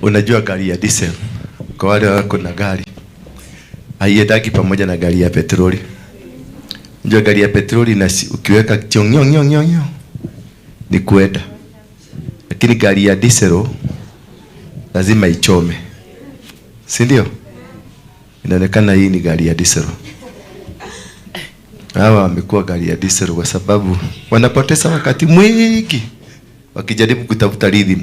Unajua gari ya diesel, kwa wale wako na gari, haiendagi pamoja na gari ya petroli. Unajua gari ya petroli na ukiweka chong nyong nyong nyong ni kuenda, lakini gari ya diesel lazima ichome, si ndio? Inaonekana hii ni gari ya diesel. Hawa wamekuwa gari ya diesel kwa sababu wanapoteza wakati mwingi wakijaribu kutafuta rhythm.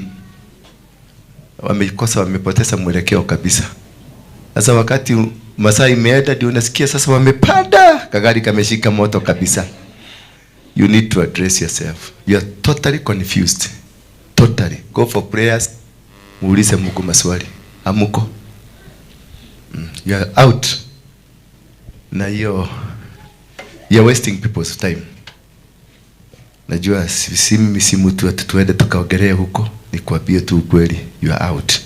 Wamekosa, wamepoteza mwelekeo kabisa. Sasa wakati masaa imeenda ndio unasikia sasa wamepanda, kagari kameshika moto kabisa. You need to address yourself. You are totally confused. Totally. Go for prayers. Muulize Mungu maswali. Amuko. You are out. Na hiyo you are wasting people's time. Najua si mimi si mtu ati tuende tukaongelee huko, nikwambie tu ukweli, you are out.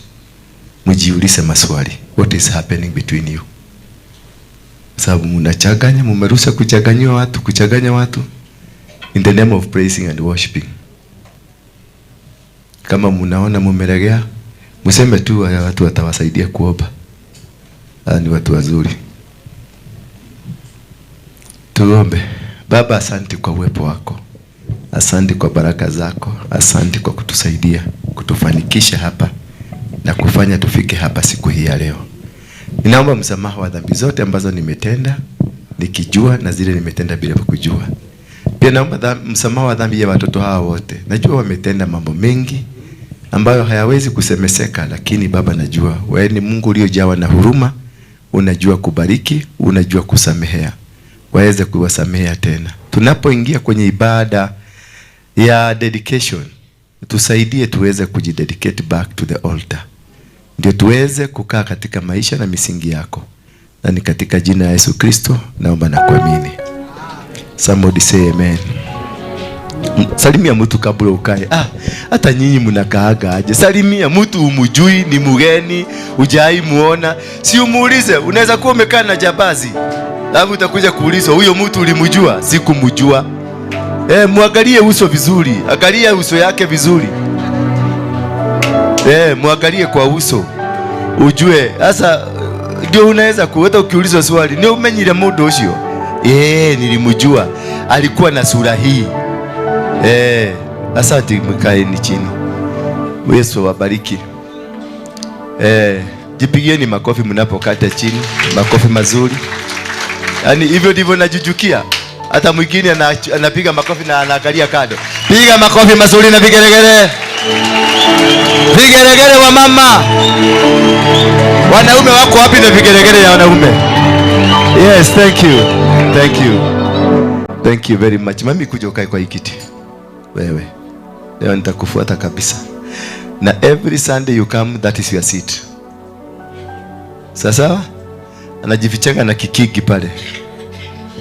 Mjiulize maswali. What is happening between you? Sababu mnachanganya, mmeruhusa kuchanganywa watu, kuchanganya watu in the name of praising and worshiping. Kama mnaona mumelegea, mseme tu, haya watu watawasaidia kuomba. Haya ni watu wazuri. Tuombe. Baba, asante kwa uwepo wako. Asante kwa baraka zako. Asante kwa kutusaidia, kutufanikisha hapa na kufanya tufike hapa siku hii ya leo. Ninaomba msamaha wa dhambi zote ambazo nimetenda nikijua na zile nimetenda bila kujua. Pia naomba msamaha wa dhambi ya watoto hawa wote. Najua wametenda mambo mengi ambayo hayawezi kusemeseka, lakini Baba najua wewe ni Mungu uliojawa na huruma, unajua kubariki, unajua kusamehea. Waweze kuwasamehea tena. Tunapoingia kwenye ibada ya dedication, tusaidie tuweze kujidedicate back to the altar, ndio tuweze kukaa katika maisha na misingi yako. Na ni katika jina la Yesu Kristo naomba na kuamini. Somebody say amen. Salimia mtu kabla ukae. Ah, hata nyinyi mnakaaga aje? Salimia mtu umujui, ni mgeni, hujai muona. Si umuulize, unaweza kuwa umekaa na jambazi. Alafu utakuja kuulizwa, huyo mtu ulimjua? Sikumjua. Muangalie uso vizuri. Angalia uso yake vizuri. Muangalie kwa uso. Ujue. Sasa ndio unaweza kuweta ukiulizwa swali, ni umenyire mundu ucio? Nilimjua. Alikuwa na sura hii. Asante, mkaeni chini. Yesu awabariki. Jipigieni makofi mnapokata chini, makofi mazuri. Yaani hivyo ndivyo najujukia. Hata mwingine anapiga makofi na anaangalia kando. Piga makofi mazuri na vigelegele. Vigelegele wa mama. Wanaume wako wapi na vigelegele ya wanaume? Yes, thank you. Thank you. Thank you very much. Mami, kuja ukae kwa hii kiti. Wewe. Leo nitakufuata kabisa. Na every Sunday you come, that is your seat. Sasa anajifichanga na kikigi pale.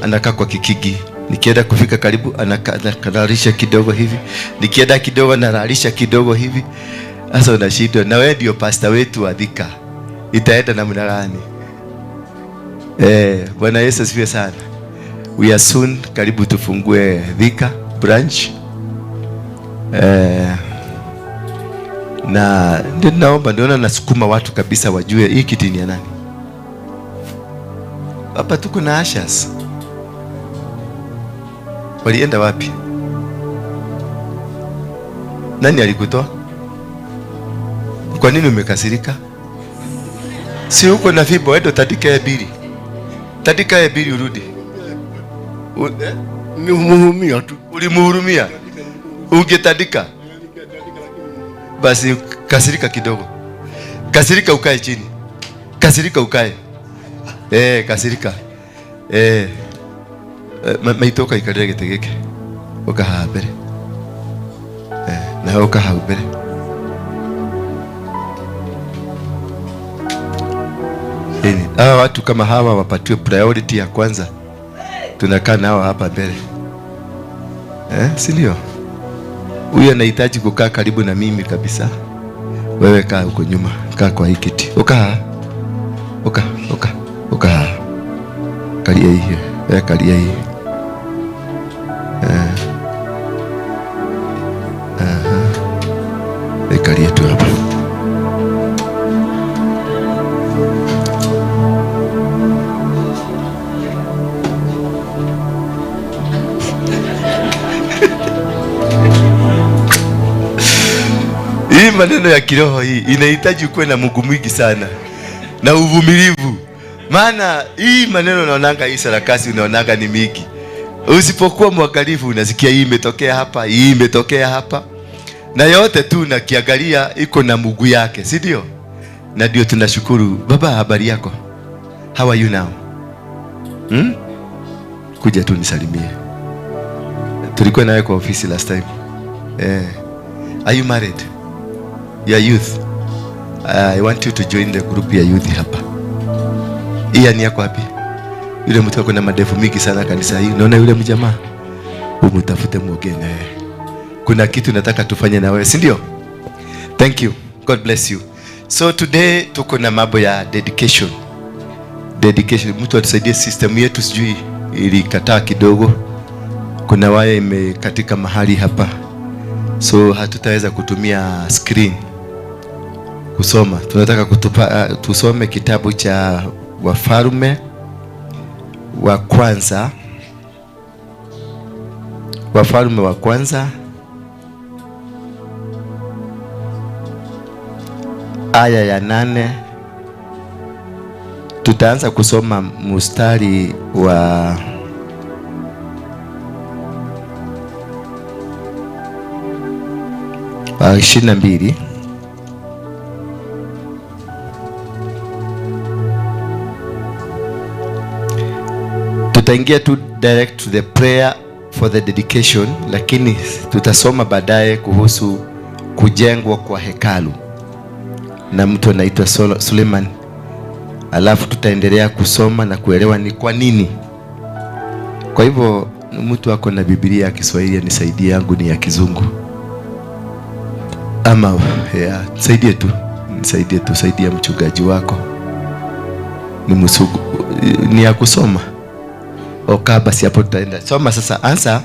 Anakaa kwa kikigi. Nikienda kufika karibu anakalarisha kidogo hivi. Nikienda kidogo analalisha kidogo hivi. Sasa unashindwa. Na wewe ndio pastor wetu wa Thika. Itaenda namna gani? Bwana Yesu asifiwe sana. We are soon karibu tufungue Thika branch. Na ndio naomba, ndio nasukuma watu kabisa wajue hii kiti ni ya nani. Hapa tuko na ushers. Walienda wapi? Nani alikutoa? Kwa nini umekasirika? Si uko na fimbo, endo tandika mbili. Tandika mbili urudi. Nilimhurumia tu. Ulimhurumia? Ungetandika? Basi kasirika kidogo. Kasirika ukae chini. Kasirika ukae. Kasirika. Maitoka ikarire gĩtĩ gĩkĩ. Ũka haha mbere. Nawe ũka hau mbere. Hawa watu kama hawa wapatiwe priority ya kwanza. Tunakaa nao hapa mbele. Si ndio? Huyu anahitaji kukaa karibu na mimi kabisa. Wewe kaa huko nyuma, kaa kwa hii kiti. Uka. Uka, uka, uka. Kalia hii. Wewe kalia hii. Aha. Kalia tu hapa. Maneno ya kiroho hii inahitaji ukuwe na Mungu mwingi sana na uvumilivu, maana hii maneno unaonanga, hii sarakasi unaonanga ni mingi. Usipokuwa mwangalifu, unasikia hii imetokea hapa, hii imetokea hapa, na yote tu nakiangalia iko na Mungu yake, si ndio? Na ndio tunashukuru. Baba, habari yako? How are you now? Hmm? Kuja tu nisalimie. Tulikuwa nawe kwa ofisi last time. Are you married? You are youth. I want you to join the group ya youth hapa. Hii ni yako wapi? Yule mtu ako na madevu mingi sana kanisa hii. Unaona yule mjamaa? Umtafute muongee naye. Kuna kitu nataka tufanye na wewe, si ndio? Thank you. God bless you. So today tuko na mambo ya dedication. Dedication, mtu atusaidie, system yetu sijui ilikataa kidogo. Kuna waya imekatika mahali hapa. So hatutaweza kutumia screen kusoma. Tunataka tusome kitabu cha Wafalme wa Kwanza. Wafalme wa Kwanza aya ya 8. Tutaanza kusoma mstari wa 22. Tutaingia tu direct to the prayer for the dedication, lakini tutasoma baadaye kuhusu kujengwa kwa hekalu na mtu anaitwa Suleiman. Alafu tutaendelea kusoma na kuelewa ni kwa nini. Kwa hivyo mtu ako na Biblia ya Kiswahili anisaidie, yangu ni ya Kizungu. Ama yeah, nisaidie tu, nisaidie tu, saidia mchungaji wako. Ni msugu, ni ya kusoma. Okay, basi hapo tutaenda. Soma sasa, anza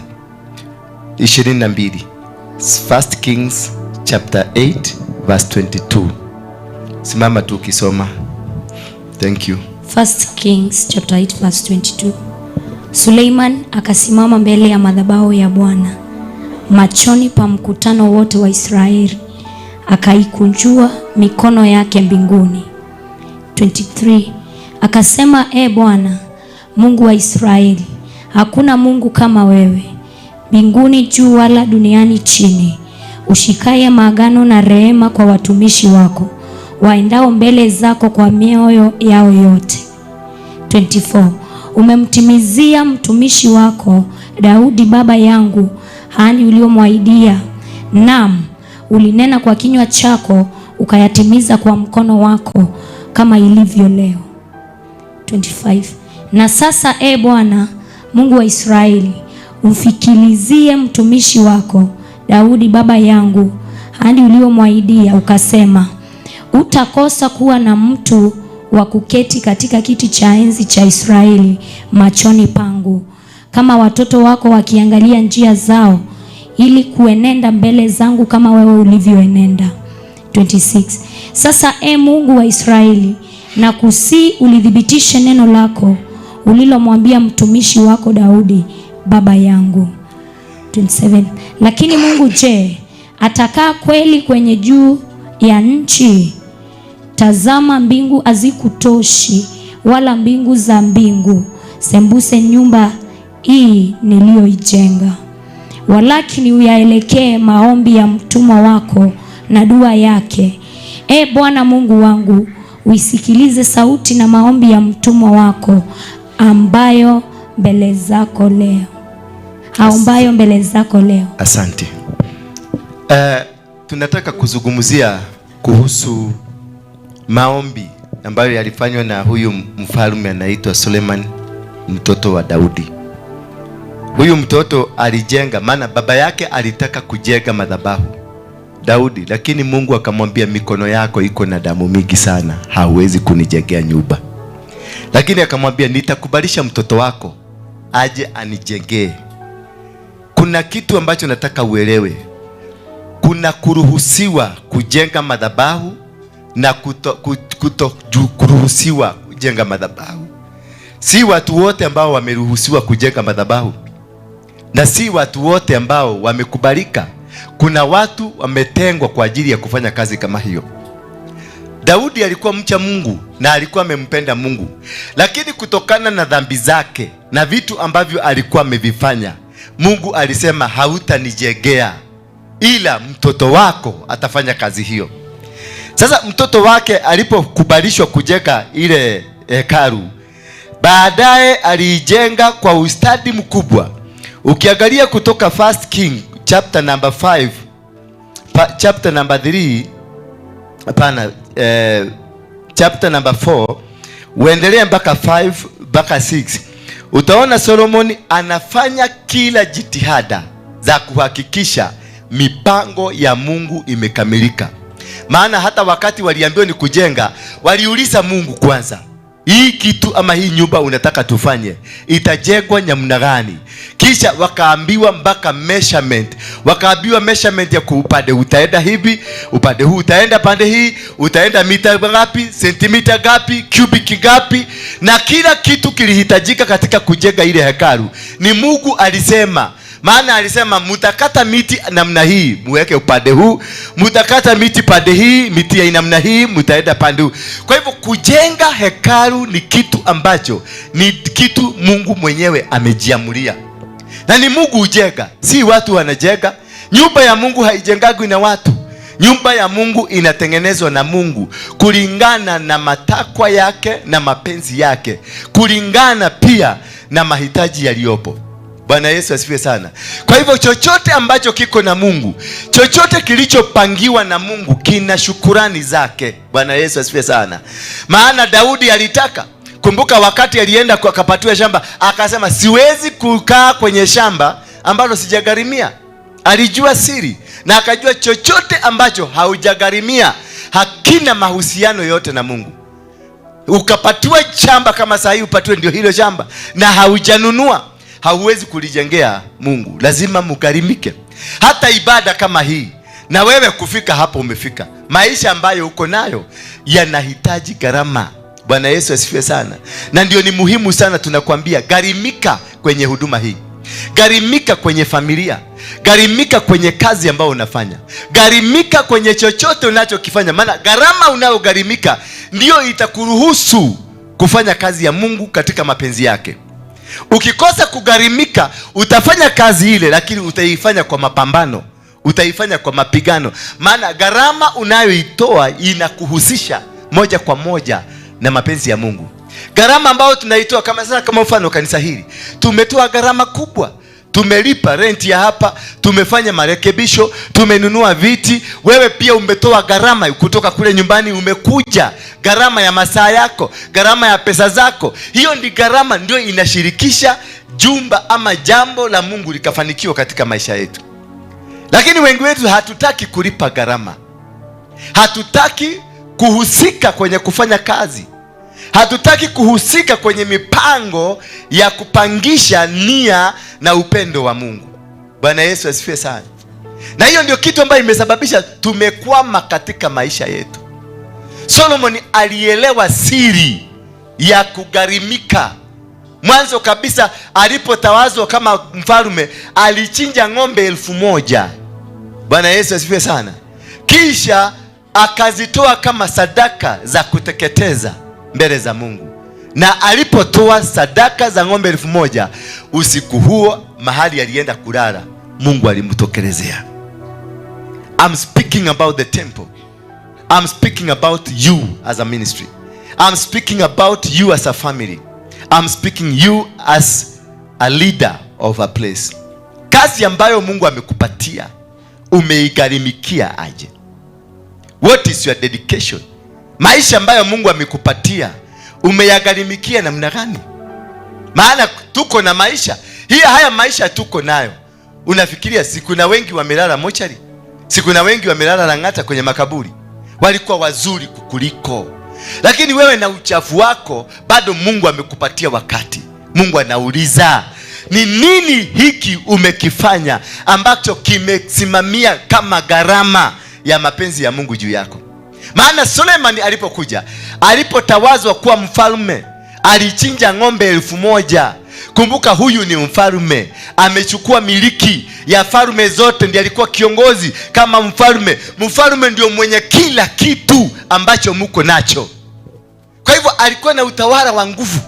22. 1 Kings chapter 8 verse 22. Simama tu ukisoma. Thank you. 1 Kings chapter 8 verse 22. Suleiman akasimama mbele ya madhabahu ya Bwana machoni pa mkutano wote wa Israeli, akaikunjua mikono yake mbinguni. 23. Akasema, E Bwana Mungu wa Israeli, hakuna Mungu kama wewe mbinguni juu wala duniani chini, ushikaye maagano na rehema kwa watumishi wako waendao mbele zako kwa mioyo yao yote. 24. Umemtimizia mtumishi wako Daudi baba yangu ahadi uliyomwahidia. Naam, ulinena kwa kinywa chako ukayatimiza kwa mkono wako kama ilivyo leo. 25. Na sasa, e Bwana Mungu wa Israeli, umfikilizie mtumishi wako Daudi baba yangu ahadi uliyomwahidia, ukasema, utakosa kuwa na mtu wa kuketi katika kiti cha enzi cha Israeli machoni pangu, kama watoto wako wakiangalia njia zao ili kuenenda mbele zangu kama wewe ulivyoenenda. 26. Sasa e Mungu wa Israeli, na kusi ulithibitishe neno lako ulilomwambia mtumishi wako Daudi baba yangu. 27. Lakini Mungu je, atakaa kweli kwenye juu ya nchi? Tazama, mbingu hazikutoshi, wala mbingu za mbingu sembuse nyumba hii niliyoijenga. Walakini uyaelekee maombi ya mtumwa wako na dua yake. E Bwana Mungu wangu, uisikilize sauti na maombi ya mtumwa wako ambayo mbele zako leo. Aombayo mbele zako leo. Asante. Tunataka kuzungumzia kuhusu maombi ambayo yalifanywa na huyu mfalme anaitwa Suleiman, mtoto wa Daudi. Huyu mtoto alijenga, maana baba yake alitaka kujenga madhabahu Daudi, lakini Mungu akamwambia mikono yako iko na damu mingi sana, hauwezi kunijengea nyumba. Lakini akamwambia nitakubalisha mtoto wako aje anijengee. Kuna kitu ambacho nataka uelewe. Kuna kuruhusiwa kujenga madhabahu na kuruhusiwa kujenga madhabahu. Si watu wote ambao wameruhusiwa kujenga madhabahu, na si watu wote ambao wamekubalika. Kuna watu wametengwa kwa ajili ya kufanya kazi kama hiyo. Daudi alikuwa mcha Mungu na alikuwa amempenda Mungu, lakini kutokana na dhambi zake na vitu ambavyo alikuwa amevifanya, Mungu alisema hautanijengea, ila mtoto wako atafanya kazi hiyo. Sasa mtoto wake alipokubalishwa kujenga ile hekalu, baadaye aliijenga kwa ustadi mkubwa. Ukiangalia kutoka First King chapter number 5, chapter number 3, hapana, chapter number 4 uendelee mpaka 5 mpaka 6, utaona Solomon anafanya kila jitihada za kuhakikisha mipango ya Mungu imekamilika. Maana hata wakati waliambiwa ni kujenga, waliuliza Mungu kwanza, hii kitu ama hii nyumba unataka tufanye itajengwa namna gani? Kisha wakaambiwa mpaka measurement, wakaambiwa measurement ya upande utaenda hivi, upande huu utaenda pande hii, utaenda mita ngapi, sentimita ngapi, cubic ngapi, na kila kitu kilihitajika katika kujenga ile hekalu. Ni Mungu alisema. Maana alisema mtakata miti namna hii, muweke upande huu, mtakata miti pande hii, miti ya namna hii, mtaenda pande huu. Kwa hivyo kujenga hekalu ni kitu ambacho ni kitu Mungu mwenyewe amejiamulia. Na ni Mungu hujenga, si watu wanajenga. Nyumba ya Mungu haijengagwi na watu. Nyumba ya Mungu inatengenezwa na Mungu kulingana na matakwa yake na mapenzi yake, kulingana pia na mahitaji yaliyopo. Bwana Yesu asifiwe sana. Kwa hivyo chochote ambacho kiko na Mungu, chochote kilichopangiwa na Mungu kina shukurani zake. Bwana Yesu asifiwe sana. Maana Daudi alitaka, kumbuka wakati alienda akapatiwa shamba, akasema siwezi kukaa kwenye shamba ambalo sijagharimia. Alijua siri na akajua chochote ambacho haujagharimia hakina mahusiano yote na Mungu. Ukapatiwa shamba kama saa hii upatiwe ndio hilo shamba na haujanunua, hauwezi kulijengea Mungu. Lazima mugharimike. Hata ibada kama hii, na wewe kufika hapo umefika, maisha ambayo uko nayo yanahitaji gharama. Bwana Yesu asifiwe sana. Na ndio ni muhimu sana tunakwambia, gharimika kwenye huduma hii, gharimika kwenye familia, gharimika kwenye kazi ambayo unafanya, gharimika kwenye chochote unachokifanya. Maana gharama unayogharimika ndio itakuruhusu kufanya kazi ya Mungu katika mapenzi yake. Ukikosa kugharimika, utafanya kazi ile, lakini utaifanya kwa mapambano, utaifanya kwa mapigano. Maana gharama unayoitoa inakuhusisha moja kwa moja na mapenzi ya Mungu. Gharama ambayo tunaitoa kama sasa, kama mfano kanisa hili, tumetoa gharama kubwa. Tumelipa renti ya hapa, tumefanya marekebisho, tumenunua viti. Wewe pia umetoa gharama kutoka kule nyumbani, umekuja, gharama ya masaa yako, gharama ya pesa zako. Hiyo ndi gharama, ndio inashirikisha jumba ama jambo la Mungu likafanikiwa katika maisha yetu. Lakini wengi wetu hatutaki kulipa gharama, hatutaki kuhusika kwenye kufanya kazi, hatutaki kuhusika kwenye mipango ya kupangisha nia na upendo wa Mungu. Bwana Yesu asifiwe sana. Na hiyo ndio kitu ambayo imesababisha tumekwama katika maisha yetu. Solomon alielewa siri ya kugharimika. Mwanzo kabisa alipotawazwa kama mfalme, alichinja ng'ombe 1000. Bwana Yesu asifiwe sana. Kisha akazitoa kama sadaka za kuteketeza mbele za Mungu. Na alipotoa sadaka za ng'ombe 1000, usiku huo mahali alienda kulala, Mungu alimtokelezea. I'm speaking about the temple. I'm speaking about you as a ministry. I'm speaking about you as a family. I'm speaking you as a leader of a place. Kazi ambayo Mungu amekupatia, umeigharimikia aje? What is your dedication? Maisha ambayo Mungu amekupatia, umeyagharimikia namna gani? Maana tuko na maisha hii, haya maisha tuko nayo. Unafikiria siku na wengi wamelala mochari, siku na wengi wamelala Lang'ata kwenye makaburi, walikuwa wazuri kukuliko, lakini wewe na uchafu wako bado Mungu amekupatia wakati. Mungu anauliza, ni nini hiki umekifanya ambacho kimesimamia kama gharama ya mapenzi ya Mungu juu yako? Maana Sulemani alipokuja, alipotawazwa kuwa mfalme, alichinja ng'ombe 1000. Kumbuka huyu ni mfalme, amechukua miliki ya falme zote, ndiye alikuwa kiongozi kama mfalme. Mfalme ndio mwenye kila kitu ambacho muko nacho. Kwa hivyo alikuwa na utawala wa nguvu,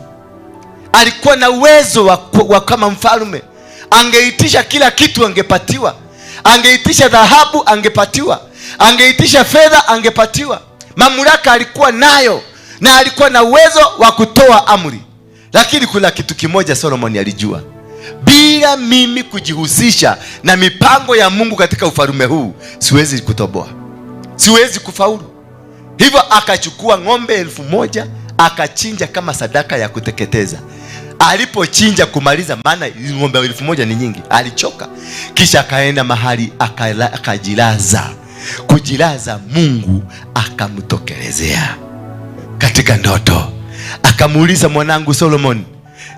alikuwa na uwezo wa kama mfalme. Angeitisha kila kitu angepatiwa, angeitisha dhahabu angepatiwa, angeitisha fedha angepatiwa. Mamlaka alikuwa nayo na alikuwa na uwezo wa kutoa amri. Lakini kuna kitu kimoja Solomon alijua: bila mimi kujihusisha na mipango ya Mungu katika ufalme huu, siwezi kutoboa, siwezi kufaulu. Hivyo akachukua ng'ombe 1000 akachinja kama sadaka ya kuteketeza. Alipochinja kumaliza, maana ng'ombe 1000 ni nyingi, alichoka. Kisha akaenda mahali akajilaza. Kujilaza, Mungu akamtokelezea katika ndoto, akamuuliza, mwanangu Solomon,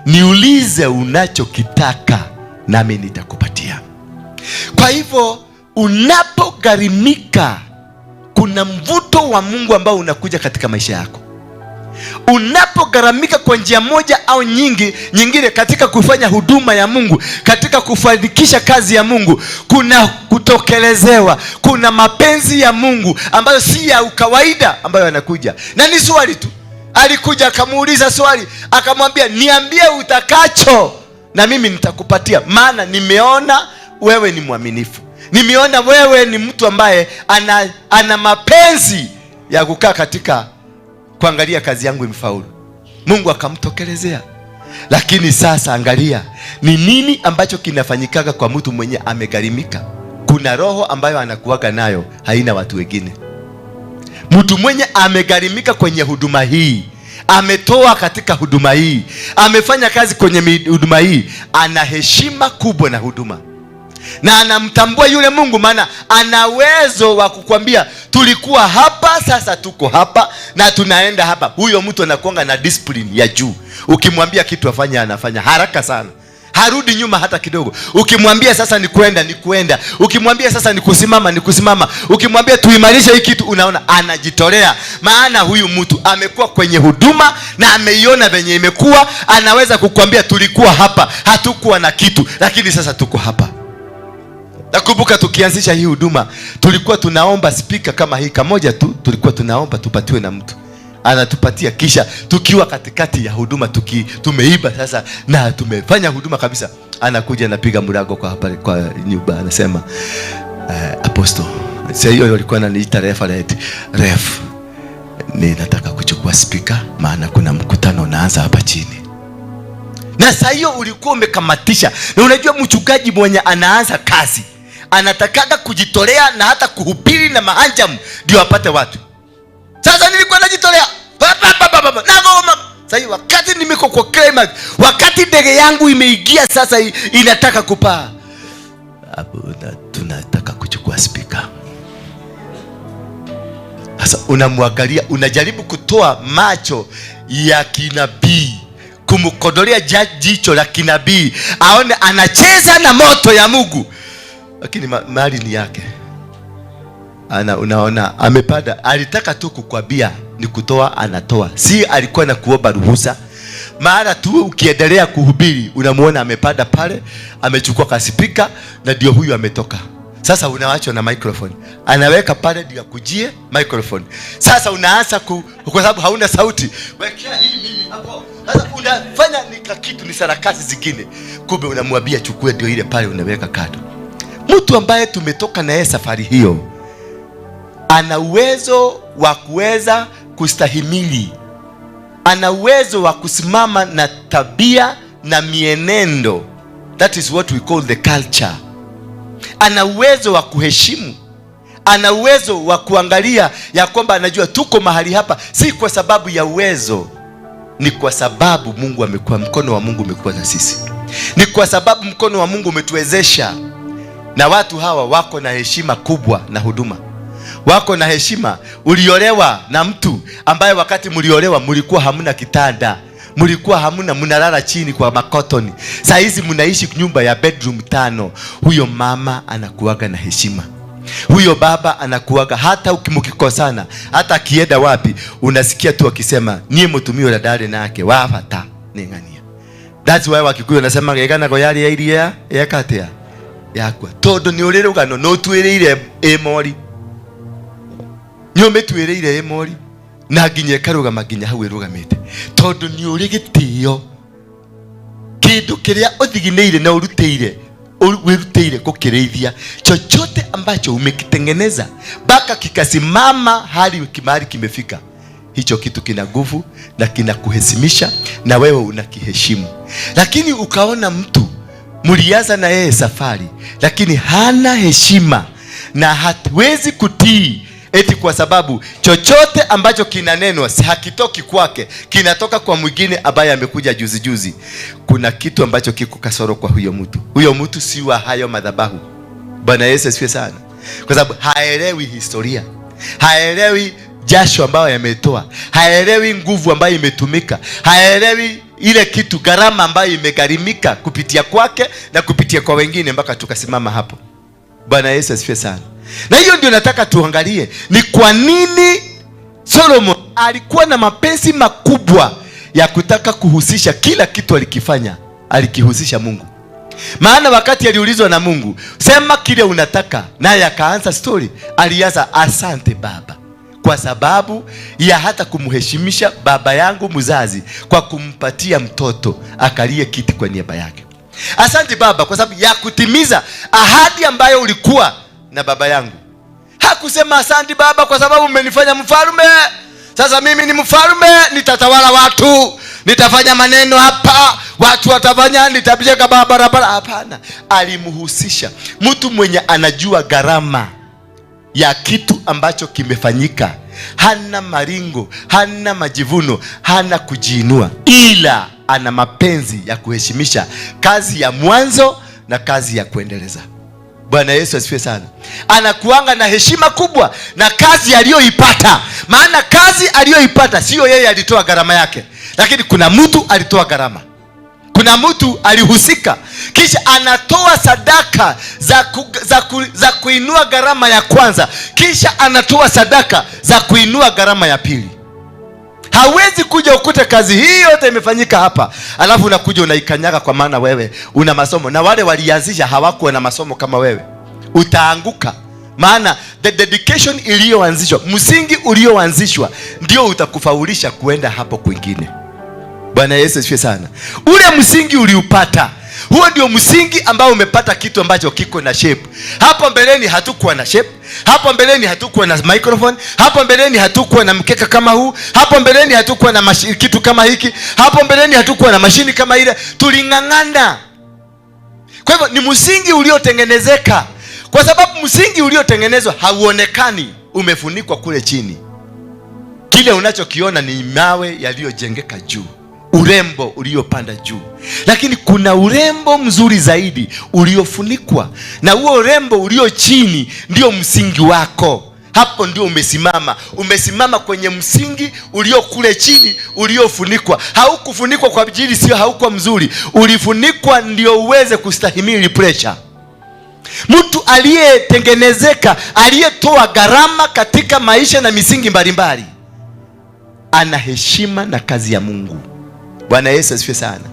niulize unachokitaka nami nitakupatia. Kwa hivyo unapogharimika, kuna mvuto wa Mungu ambao unakuja katika maisha yako. Unapogharamika kwa njia moja au nyingine katika kufanya huduma ya Mungu, katika kufanikisha kazi ya Mungu, kuna kutokelezewa, kuna mapenzi ya Mungu ambayo si ya kawaida ambayo yanakuja. Na ni swali tu. Alikuja akamuuliza swali, akamwambia, niambie utakacho na mimi nitakupatia, maana nimeona wewe ni mwaminifu, nimeona wewe ni mtu ambaye ana mapenzi ya kukaa katika kuangalia kazi yangu imefaulu. Mungu akamtokelezea. Lakini sasa angalia ni nini ambacho kinafanyikaga kwa mtu mwenye amegharimika. Kuna roho ambayo anakuwaga nayo haina watu wengine. Mtu mwenye amegharimika kwenye huduma hii, ametoa katika huduma hii, amefanya kazi kwenye huduma hii, ana heshima kubwa na huduma, na anamtambua yule Mungu, maana ana uwezo wa kukwambia tulikuwa hapa, sasa tuko hapa na tunaenda hapa. Huyo mtu anakuanga na discipline ya juu. Ukimwambia kitu afanye, anafanya haraka sana, harudi nyuma hata kidogo. Ukimwambia sasa ni kwenda, ni kwenda. Ukimwambia sasa ni kusimama, ni kusimama. Ukimwambia tuimarishe hii kitu, unaona anajitolea. Maana huyu mtu amekuwa kwenye huduma na ameiona venye imekuwa. Anaweza kukwambia tulikuwa hapa, hatukuwa na kitu, lakini sasa tuko hapa. Nakumbuka tukianzisha hii huduma, tulikuwa tunaomba speaker kama hii kamoja tu, tulikuwa tunaomba tupatiwe na mtu anatupatia, kisha tukiwa katikati ya huduma tumeiba sasa na tumefanya huduma kabisa, anakuja anapiga mlango kwa hapa kwa nyumba, anasema apostle, sasa hiyo walikuwa wananiita referent, ref, ninataka kuchukua speaker maana kuna mkutano unaanza hapa chini. Na saa hiyo ulikuwa umekamatisha. Na unajua mchungaji mwenye anaanza kazi anatakaga kujitolea na hata kuhubiri na mahanjamu ndio apate watu. Sasa nilikuwa najitolea. Sasa wakati nimeko kwa climax, wakati ndege yangu imeingia sasa inataka kupaa, tunataka kuchukua speaker. Sasa unamwangalia, unajaribu kutoa macho ya kinabii, kumkodolea jicho la kinabii aone anacheza na moto ya Mungu, lakini mali ni yake. Unaona amepanda, alitaka tu kukwambia ni kutoa, anatoa, si alikuwa na kuomba ruhusa. Mara tu ukiendelea kuhubiri unamuona amepanda pale, amechukua kasipika na ndio huyu ametoka. Sasa unaachwa na microphone, anaweka pale ndio akujie microphone. Sasa unaanza kwa sababu hauna sauti, wekea hii mimi hapo. Sasa unafanya ni kitu, ni sarakasi zingine, kumbe unamwambia chukue ndio ile pale, unaweka kando. Mtu ambaye tumetoka na yeye safari hiyo ana uwezo wa kuweza kustahimili, ana uwezo wa kusimama na tabia na mienendo, that is what we call the culture. Ana uwezo wa kuheshimu, ana uwezo wa kuangalia ya kwamba anajua tuko mahali hapa si kwa sababu ya uwezo, ni kwa sababu Mungu amekuwa, mkono wa Mungu umekuwa na sisi, ni kwa sababu mkono wa Mungu umetuwezesha. Na watu hawa wako na heshima kubwa na huduma, wako na heshima. Uliolewa na mtu ambaye wakati mliolewa mlikuwa hamna kitanda, mlikuwa hamna, mnalala chini kwa makotoni. Saa hizi mnaishi nyumba ya bedroom 5. Huyo mama anakuaga na heshima, huyo baba anakuaga, hata ukimkikosana, hata akienda wapi unasikia tu akisema nie mutumio la dare nake wafata ningania. That's why Wakikuyu wanasema gegana goyari ya iria yakatea Yakua tondu ni uri rugano no twiriire imori, ni umitwiriire imori na nginya ikarugama nginya hau irugamite, tondu ni uri gitio kindu kiria uthiginire na urutire wirutire kukirithia. Chochote ambacho umekitengeneza mpaka kikasimama hali kimahali kimefika, hicho kitu kina nguvu na kinakuheshimisha na wewe unakiheshimu. Lakini ukaona mtu mlianza na yeye safari, lakini hana heshima na hawezi kutii, eti kwa sababu chochote ambacho kinanenwa si hakitoki kwake, kinatoka kwa mwingine ambaye amekuja juzi juzi. Kuna kitu ambacho kiko kasoro kwa huyo mtu. Huyo mtu si wa hayo madhabahu. Bwana Yesu asifiwe sana. Kwa sababu haelewi historia, haelewi jasho ambayo yametoa, haelewi nguvu ambayo imetumika, haelewi ile kitu gharama ambayo imegharimika kupitia kwake na kupitia kwa wengine mpaka tukasimama hapo. Bwana Yesu asifiwe sana. Na hiyo ndio nataka tuangalie, ni kwa nini Solomon alikuwa na mapenzi makubwa ya kutaka kuhusisha kila kitu alikifanya, alikihusisha Mungu. Maana wakati aliulizwa na Mungu, sema kile unataka, naye akaanza story. Alianza, asante Baba kwa sababu ya hata kumheshimisha baba yangu mzazi kwa kumpatia mtoto akalie kiti kwa niaba yake. Asante Baba kwa sababu ya kutimiza ahadi ambayo ulikuwa na baba yangu. Hakusema asante Baba kwa sababu umenifanya mfalme, sasa mimi ni mfalme, nitatawala watu, nitafanya maneno hapa, watu watafanya, nitajenga barabara. Hapana, alimhusisha mtu mwenye anajua gharama ya kitu ambacho kimefanyika. Hana maringo, hana majivuno, hana kujiinua, ila ana mapenzi ya kuheshimisha kazi ya mwanzo na kazi ya kuendeleza. Bwana Yesu asifiwe sana. Anakuanga na heshima kubwa na kazi aliyoipata. Maana kazi aliyoipata sio yeye alitoa gharama yake, lakini kuna mtu alitoa gharama, kuna mtu alihusika. Kisha anatoa sadaka za kuinua gharama ya kwanza, kisha anatoa sadaka za kuinua gharama ya pili. Hawezi kuja ukute kazi hii yote imefanyika hapa, alafu unakuja unaikanyaga kwa maana wewe una masomo, na wale walianzisha hawakuwa na masomo kama wewe. Utaanguka. Maana the dedication iliyoanzishwa, msingi ulioanzishwa ndio utakufaulisha kuenda hapo kwingine. Bwana Yesu asifiwe sana. Ule msingi uliupata, huo ndio msingi ambao umepata kitu ambacho kiko na shape. Hapo mbeleni hatukuwa na shape, hapo mbeleni hatukuwa na microphone, hapo mbeleni hatukuwa na mkeka kama huu, hapo mbeleni hatukuwa na kitu kama hiki, hapo mbeleni hatukuwa na mashini kama ile. Tuling'ang'ana. Kwa hivyo ni msingi uliotengenezeka. Kwa sababu msingi uliotengenezwa hauonekani, umefunikwa kule chini. Kile unachokiona ni mawe yaliyojengeka juu, urembo uliopanda juu. Lakini kuna urembo mzuri zaidi uliofunikwa, na huo urembo ulio chini ndio msingi wako. Hapo ndio umesimama. Umesimama kwenye msingi ulio kule chini uliofunikwa. Haukufunikwa kwa ajili sio haukuwa mzuri, ulifunikwa ndio uweze kustahimili pressure. Mtu aliyetengenezeka, aliyetoa gharama katika maisha na misingi mbalimbali, ana heshima na kazi ya Mungu. Bwana Yesu asifiwe sana.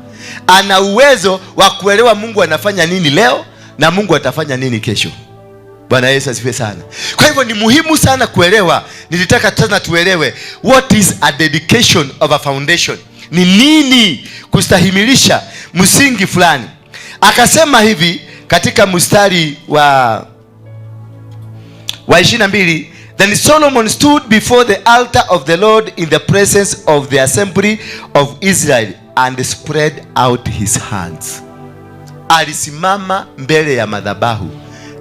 Ana uwezo wa kuelewa Mungu anafanya nini leo na Mungu atafanya nini kesho. Bwana Yesu asifiwe sana. Kwa hivyo ni muhimu sana kuelewa. Nilitaka tena tuelewe what is a dedication of a foundation. Ni nini kustahimilisha msingi fulani. Akasema hivi katika mstari wa 22, Then Solomon stood before the altar of the Lord in the presence of the assembly of Israel and spread out his hands. Alisimama mbele ya madhabahu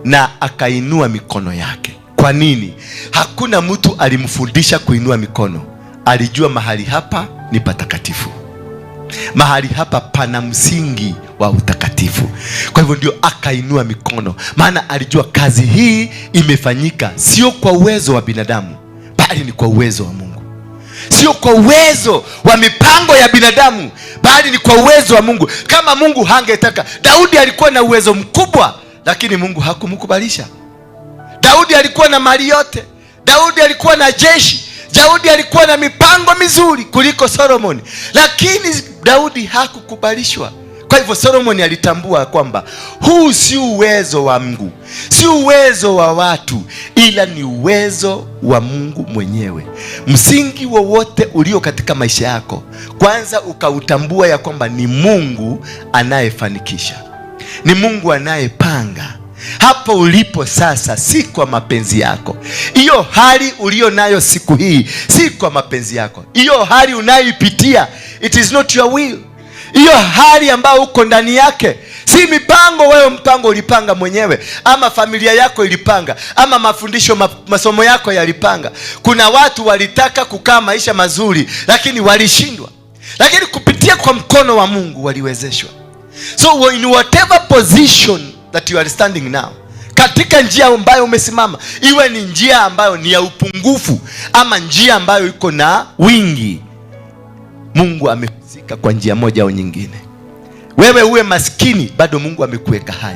na akainua mikono yake. Kwa nini? Hakuna mtu alimfundisha kuinua mikono. Alijua mahali hapa ni patakatifu, mahali hapa pana msingi wa utakatifu. Kwa hivyo ndio akainua mikono, maana alijua kazi hii imefanyika sio kwa uwezo wa binadamu, bali ni kwa uwezo wa Mungu. Sio kwa uwezo wa mipango ya binadamu, bali ni kwa uwezo wa Mungu. Kama Mungu hangetaka, Daudi alikuwa na uwezo mkubwa, lakini Mungu hakumkubalisha. Daudi alikuwa na mali yote, Daudi alikuwa na jeshi, Daudi alikuwa na mipango mizuri kuliko Solomon, lakini Daudi hakukubalishwa. Kwa hivyo Solomon alitambua kwamba huu si uwezo wa Mungu, si uwezo wa watu, ila ni uwezo wa Mungu mwenyewe. Msingi wowote ulio katika maisha yako, kwanza ukautambua ya kwamba ni Mungu anayefanikisha, ni Mungu anayepanga. Hapo ulipo sasa si kwa mapenzi yako. Hiyo hali ulio nayo siku hii si kwa mapenzi yako. Hiyo hali unayoipitia, it is not your will. Hiyo hali ambayo uko ndani yake si mipango wewe, mpango ulipanga mwenyewe, ama familia yako ilipanga, ama mafundisho masomo yako yalipanga. Kuna watu walitaka kukaa maisha mazuri lakini walishindwa, lakini kupitia kwa mkono wa Mungu waliwezeshwa. So in whatever position that you are standing now, katika njia ambayo umesimama, iwe ni njia ambayo ni ya upungufu ama njia ambayo iko na wingi, Mungu amehusika kwa njia moja au nyingine. Wewe uwe maskini, bado Mungu amekuweka hai.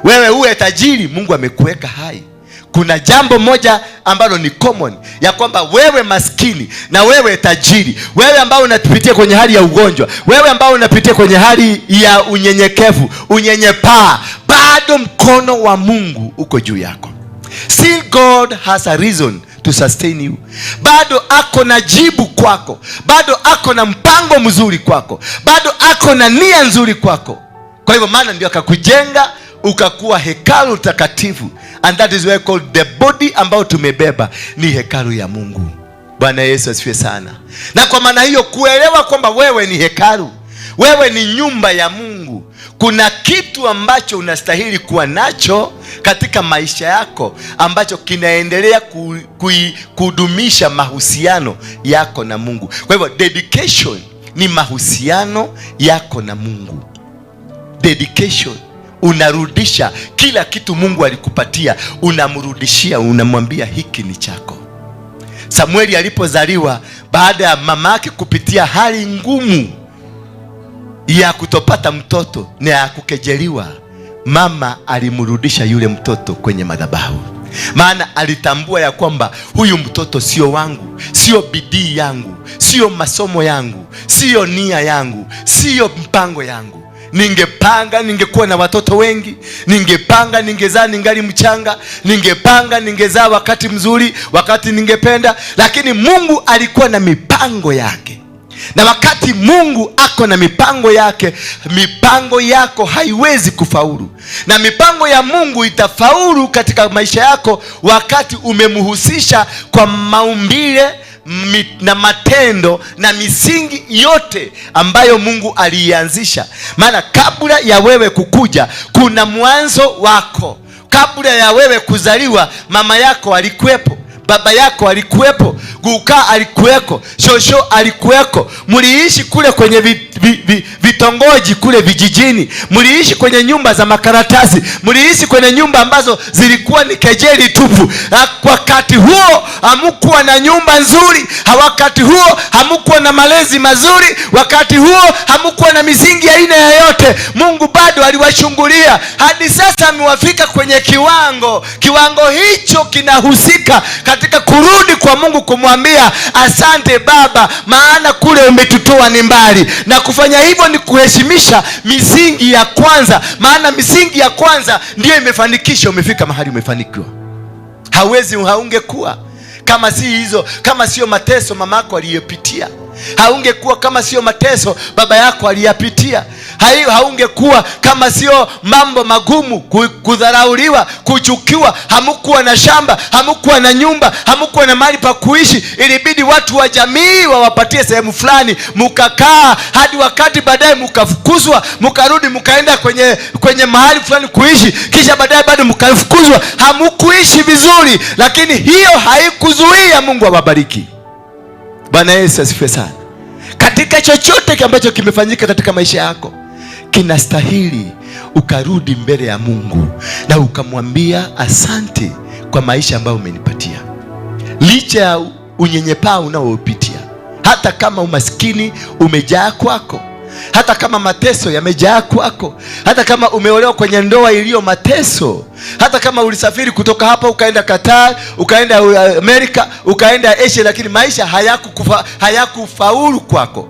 Wewe uwe tajiri, Mungu amekuweka hai. Kuna jambo moja ambalo ni common, ya kwamba wewe maskini na wewe tajiri, wewe ambao unapitia kwenye hali ya ugonjwa, wewe ambao unapitia kwenye hali ya unyenyekevu, unyenyepaa, bado mkono wa Mungu uko juu yako. Still God has a reason to sustain you. Bado ako na jibu kwako, bado ako na mpango mzuri kwako, bado ako na nia nzuri kwako. Kwa hivyo maana ndio akakujenga ukakuwa hekalu takatifu, and that is why called the body ambayo tumebeba ni hekalu ya Mungu. Bwana Yesu asifiwe sana. Na kwa maana hiyo kuelewa kwamba wewe ni hekalu, wewe ni nyumba ya Mungu, kuna kitu ambacho unastahili kuwa nacho katika maisha yako ambacho kinaendelea kudumisha mahusiano yako na Mungu. Kwa hivyo dedication ni mahusiano yako na Mungu. Dedication, unarudisha kila kitu Mungu alikupatia, unamrudishia, unamwambia hiki ni chako. Samueli alipozaliwa baada ya mamake kupitia hali ngumu ya kutopata mtoto na ya kukejeliwa, mama alimrudisha yule mtoto kwenye madhabahu. Maana alitambua ya kwamba huyu mtoto sio wangu, sio bidii yangu, sio masomo yangu, sio nia yangu, sio mpango yangu. Ningepanga ningekuwa na watoto wengi, ningepanga ningezaa ningali mchanga, ningepanga ningezaa wakati mzuri, wakati ningependa, lakini Mungu alikuwa na mipango yake. Na wakati Mungu ako na mipango yake, mipango yako haiwezi kufaulu. Na mipango ya Mungu itafaulu katika maisha yako wakati umemhusisha kwa maumbile na matendo na misingi yote ambayo Mungu aliianzisha. Maana kabla ya wewe kukuja kuna mwanzo wako. Kabla ya wewe kuzaliwa mama yako alikuwepo, baba yako alikuwepo, guka alikuweko, shosho alikuweko. Mliishi kule kwenye vitongoji kule vijijini, mliishi kwenye nyumba za makaratasi, mliishi kwenye nyumba ambazo zilikuwa ni kejeli tupu. Wakati huo hamkuwa na nyumba nzuri, wakati huo hamkuwa na malezi mazuri, wakati huo hamkuwa na misingi ya aina yoyote. Mungu bado aliwachungulia hadi sasa amewafika kwenye kiwango. Kiwango hicho kinahusika katika kurudi kwa Mungu kumwambia asante Baba, maana kule umetutoa ni mbali. Na kufanya hivyo ni kuheshimisha misingi ya kwanza, maana misingi ya kwanza ndiyo imefanikisha umefika mahali umefanikiwa. Hawezi, haungekuwa kama si hizo, kama sio mateso mamako aliyopitia. Haungekuwa kama sio mateso baba yako aliyapitia. Haungekuwa kama sio mambo magumu, kudharauliwa, kuchukiwa. Hamkuwa na shamba, hamkuwa na nyumba, hamkuwa na mahali pa kuishi. Ilibidi watu wa jamii wawapatie sehemu fulani, mkakaa hadi wakati baadaye mkafukuzwa, mkarudi mkaenda kwenye mahali fulani kuishi, kisha baadaye bado mkafukuzwa. Hamkuishi vizuri, lakini hiyo haikuzuia Mungu awabariki. Bwana Yesu asifiwe sana. Katika chochote ambacho kimefanyika katika maisha yako, kinastahili ukarudi mbele ya Mungu na ukamwambia asante kwa maisha ambayo umenipatia. Licha ya unyenyepaa unaopitia, hata kama umaskini umejaa kwako, hata kama mateso yamejaa kwako, hata kama umeolewa kwenye ndoa iliyo mateso, hata kama ulisafiri kutoka hapa ukaenda Qatar, ukaenda Amerika, ukaenda Asia, lakini maisha hayakufaulu kwako,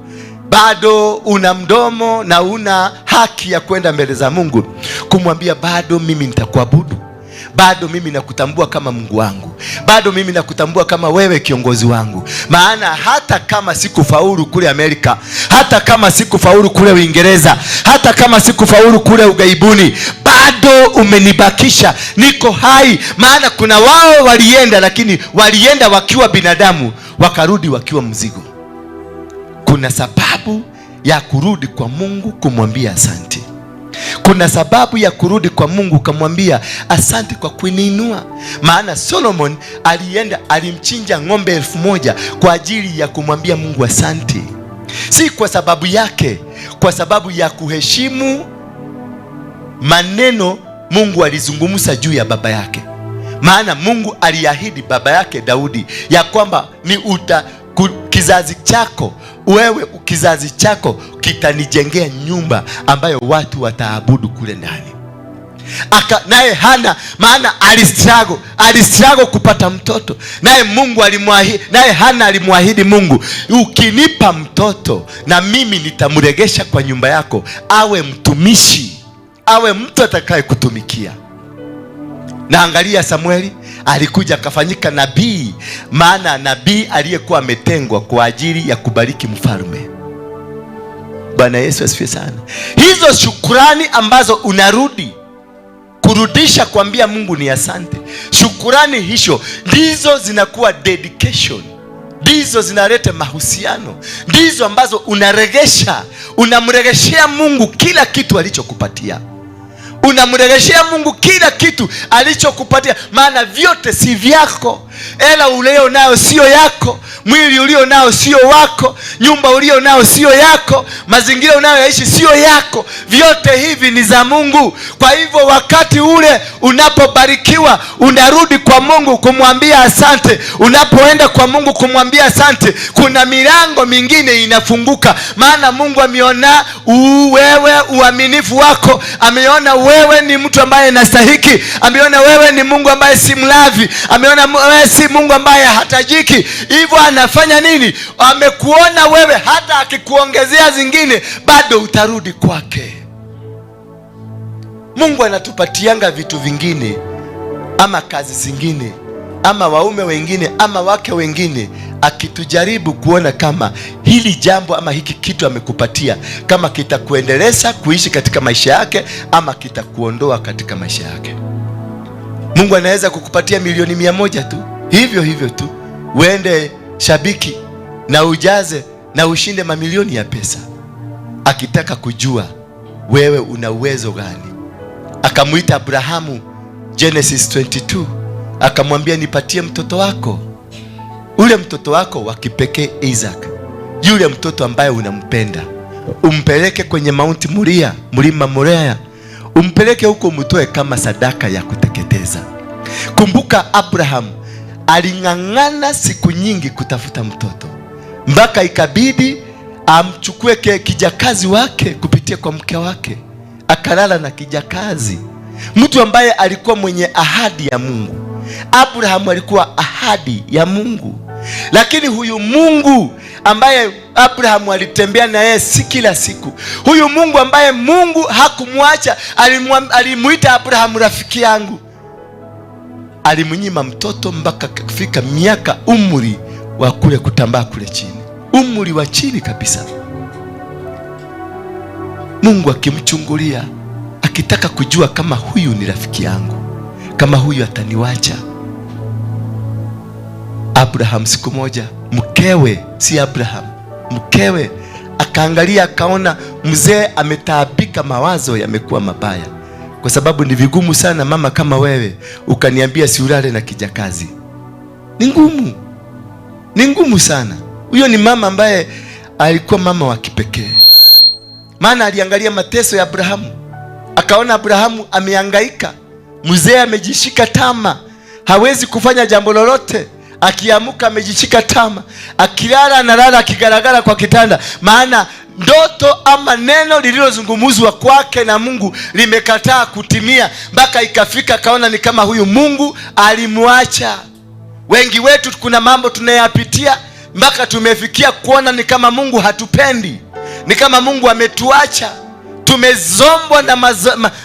Bado una mdomo na una haki ya kwenda mbele za Mungu kumwambia, bado mimi nitakuabudu, bado mimi nakutambua kama Mungu wangu, bado mimi nakutambua kama wewe kiongozi wangu. Maana hata kama sikufaulu kule Amerika, hata kama sikufaulu kule Uingereza, hata kama sikufaulu kule ugaibuni, bado umenibakisha niko hai. Maana kuna wao walienda, lakini walienda wakiwa binadamu, wakarudi wakiwa mzigo. Kuna sababu ya kurudi kwa Mungu kumwambia asante. Kuna sababu ya kurudi kwa Mungu kumwambia asante kwa kuniinua. Maana Solomon alienda, alimchinja ng'ombe 1000 kwa ajili ya kumwambia Mungu asante. Si kwa sababu yake, kwa sababu ya kuheshimu maneno Mungu alizungumza juu ya baba yake. Maana Mungu aliahidi baba yake Daudi ya kwamba ni kizazi chako wewe, kizazi chako kitanijengea nyumba ambayo watu wataabudu kule ndani. Naye Hana, maana alistruggle kupata mtoto. Naye Mungu alimwahidi, naye Hana alimwahidi Mungu, ukinipa mtoto na mimi nitamregesha kwa nyumba yako, awe mtumishi, awe mtu atakaye kutumikia. Na angalia, Samueli alikuja akafanyika nabii, maana nabii aliyekuwa ametengwa kwa ajili ya kubariki mfalme. Bwana Yesu asifiwe sana. Hizo shukurani ambazo unarudi kurudisha kuambia Mungu ni asante, shukurani hizo ndizo zinakuwa dedication, ndizo zinaleta mahusiano, ndizo ambazo unaregesha, unamregeshea Mungu kila kitu alichokupatia. Unamregeshea Mungu kila kitu alichokupatia, maana vyote si vyako. Hela ulio nayo sio yako, mwili ulio nao sio wako, nyumba ulio nao sio yako, mazingira unayoyaishi sio yako. Vyote hivi ni za Mungu. Kwa hivyo wakati ule unapobarikiwa, unarudi kwa Mungu kumwambia asante. Unapoenda kwa Mungu kumwambia asante, kuna milango mingine inafunguka, maana Mungu ameona wewe uaminifu wako, ameona wewe ni mtu ambaye anastahiki, ameona wewe ni Mungu ambaye si mlavi, ameona wewe si Mungu ambaye hatajiki. Hivyo anafanya nini? Amekuona wewe, hata akikuongezea zingine bado utarudi kwake. Mungu anatupatianga vitu vingine ama kazi zingine ama waume wengine ama wake wengine, akitujaribu kuona kama hili jambo ama hiki kitu amekupatia kama kitakuendeleza kuishi katika maisha yake ama kitakuondoa katika maisha yake. Mungu anaweza kukupatia milioni 100 tu, hivyo hivyo tu, uende shabiki na ujaze na ushinde mamilioni ya pesa, akitaka kujua wewe una uwezo gani. Akamuita Abrahamu, Genesis 22, akamwambia nipatie mtoto wako, ule mtoto wako wa kipekee Isaac, yule mtoto ambaye unampenda, umpeleke kwenye Mount Moria, mlima Moria, umpeleke huko, umtoe kama sadaka ya kuteketeza. Kumbuka Abraham aling'ang'ana siku nyingi kutafuta mtoto, mpaka ikabidi amchukue kijakazi wake kupitia kwa mke wake, akalala na kijakazi, mtu ambaye alikuwa mwenye ahadi ya Mungu. Abraham alikuwa ahadi ya Mungu, lakini huyu Mungu ambaye Abraham alitembea na yeye si kila siku, huyu Mungu ambaye Mungu hakumwacha, alimuita Abraham rafiki yangu, alimnyima mtoto mpaka kufika miaka umri wa kule kutambaa kule chini, umri wa chini kabisa. Mungu akimchungulia, akitaka kujua kama huyu ni rafiki yangu, kama huyu ataniwacha. Abraham siku moja, mkewe, si Abraham, mkewe akaangalia akaona mzee ametaabika, mawazo yamekuwa mabaya, kwa sababu ni vigumu sana mama kama wewe ukaniambia si ulale na kijakazi. Ni ngumu, ni ngumu sana. Huyo ni mama ambaye alikuwa mama wa kipekee, maana aliangalia mateso ya Abrahamu, akaona Abrahamu amehangaika, mzee amejishika tama, hawezi kufanya jambo lolote. Akiamka amejishika tama, akilala analala akigaragara kwa kitanda, maana ndoto ama neno lililozungumzwa kwake na Mungu limekataa kutimia, mpaka ikafika kaona ni kama huyu Mungu alimwacha. Wengi wetu kuna mambo tunayapitia mpaka tumefikia kuona ni kama Mungu hatupendi. Ni kama Mungu ametuacha. Tumezombwa na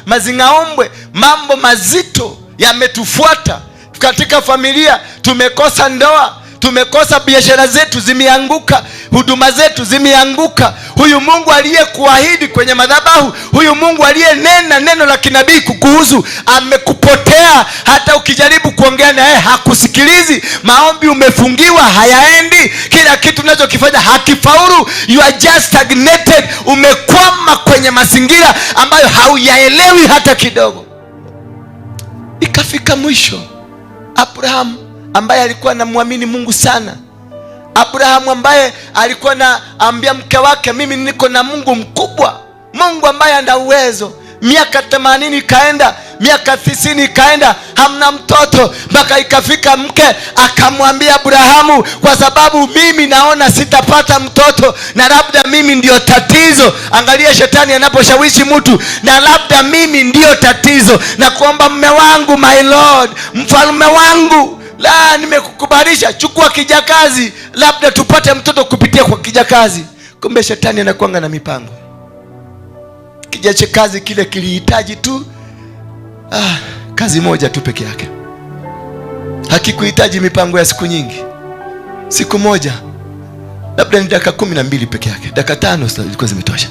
mazingaombwe, mambo mazito yametufuata katika familia. Tumekosa ndoa, tumekosa biashara zetu zimeanguka, huduma zetu zimeanguka. Huyu Mungu aliyekuahidi kwenye madhabahu, huyu Mungu aliyenena neno la kinabii kukuhusu amekupotea. Hata ukijaribu kuongea na yeye hakusikilizi. Maombi umefungiwa, hayaendi. Kila kitu unachokifanya hakifaulu. You are just stagnated. Umekwama kwenye mazingira ambayo hauyaelewi hata kidogo. Ikafika mwisho, Abraham ambaye alikuwa anamwamini Mungu sana, Abrahamu ambaye alikuwa anaambia mke wake, mimi niko na Mungu mkubwa, Mungu ambaye ana uwezo. Miaka 80 ikaenda, miaka 90 ikaenda, hamna mtoto. Mpaka ikafika mke akamwambia Abrahamu, kwa sababu mimi naona sitapata mtoto na labda mimi ndio tatizo. Angalia shetani anaposhawishi mtu, na labda mimi ndio tatizo, na kuomba mme wangu, my lord, mfalme wangu, la, nimekukubalisha, chukua kijakazi, labda tupate mtoto kupitia kwa kijakazi. Kumbe shetani anakuanga na mipango. Kijakazi kile kilihitaji tu kazi moja tu peke yake, hakikuhitaji mipango ya siku nyingi. Siku moja, labda ni dakika 12 peke yake, dakika 5 zilikuwa zimetosha.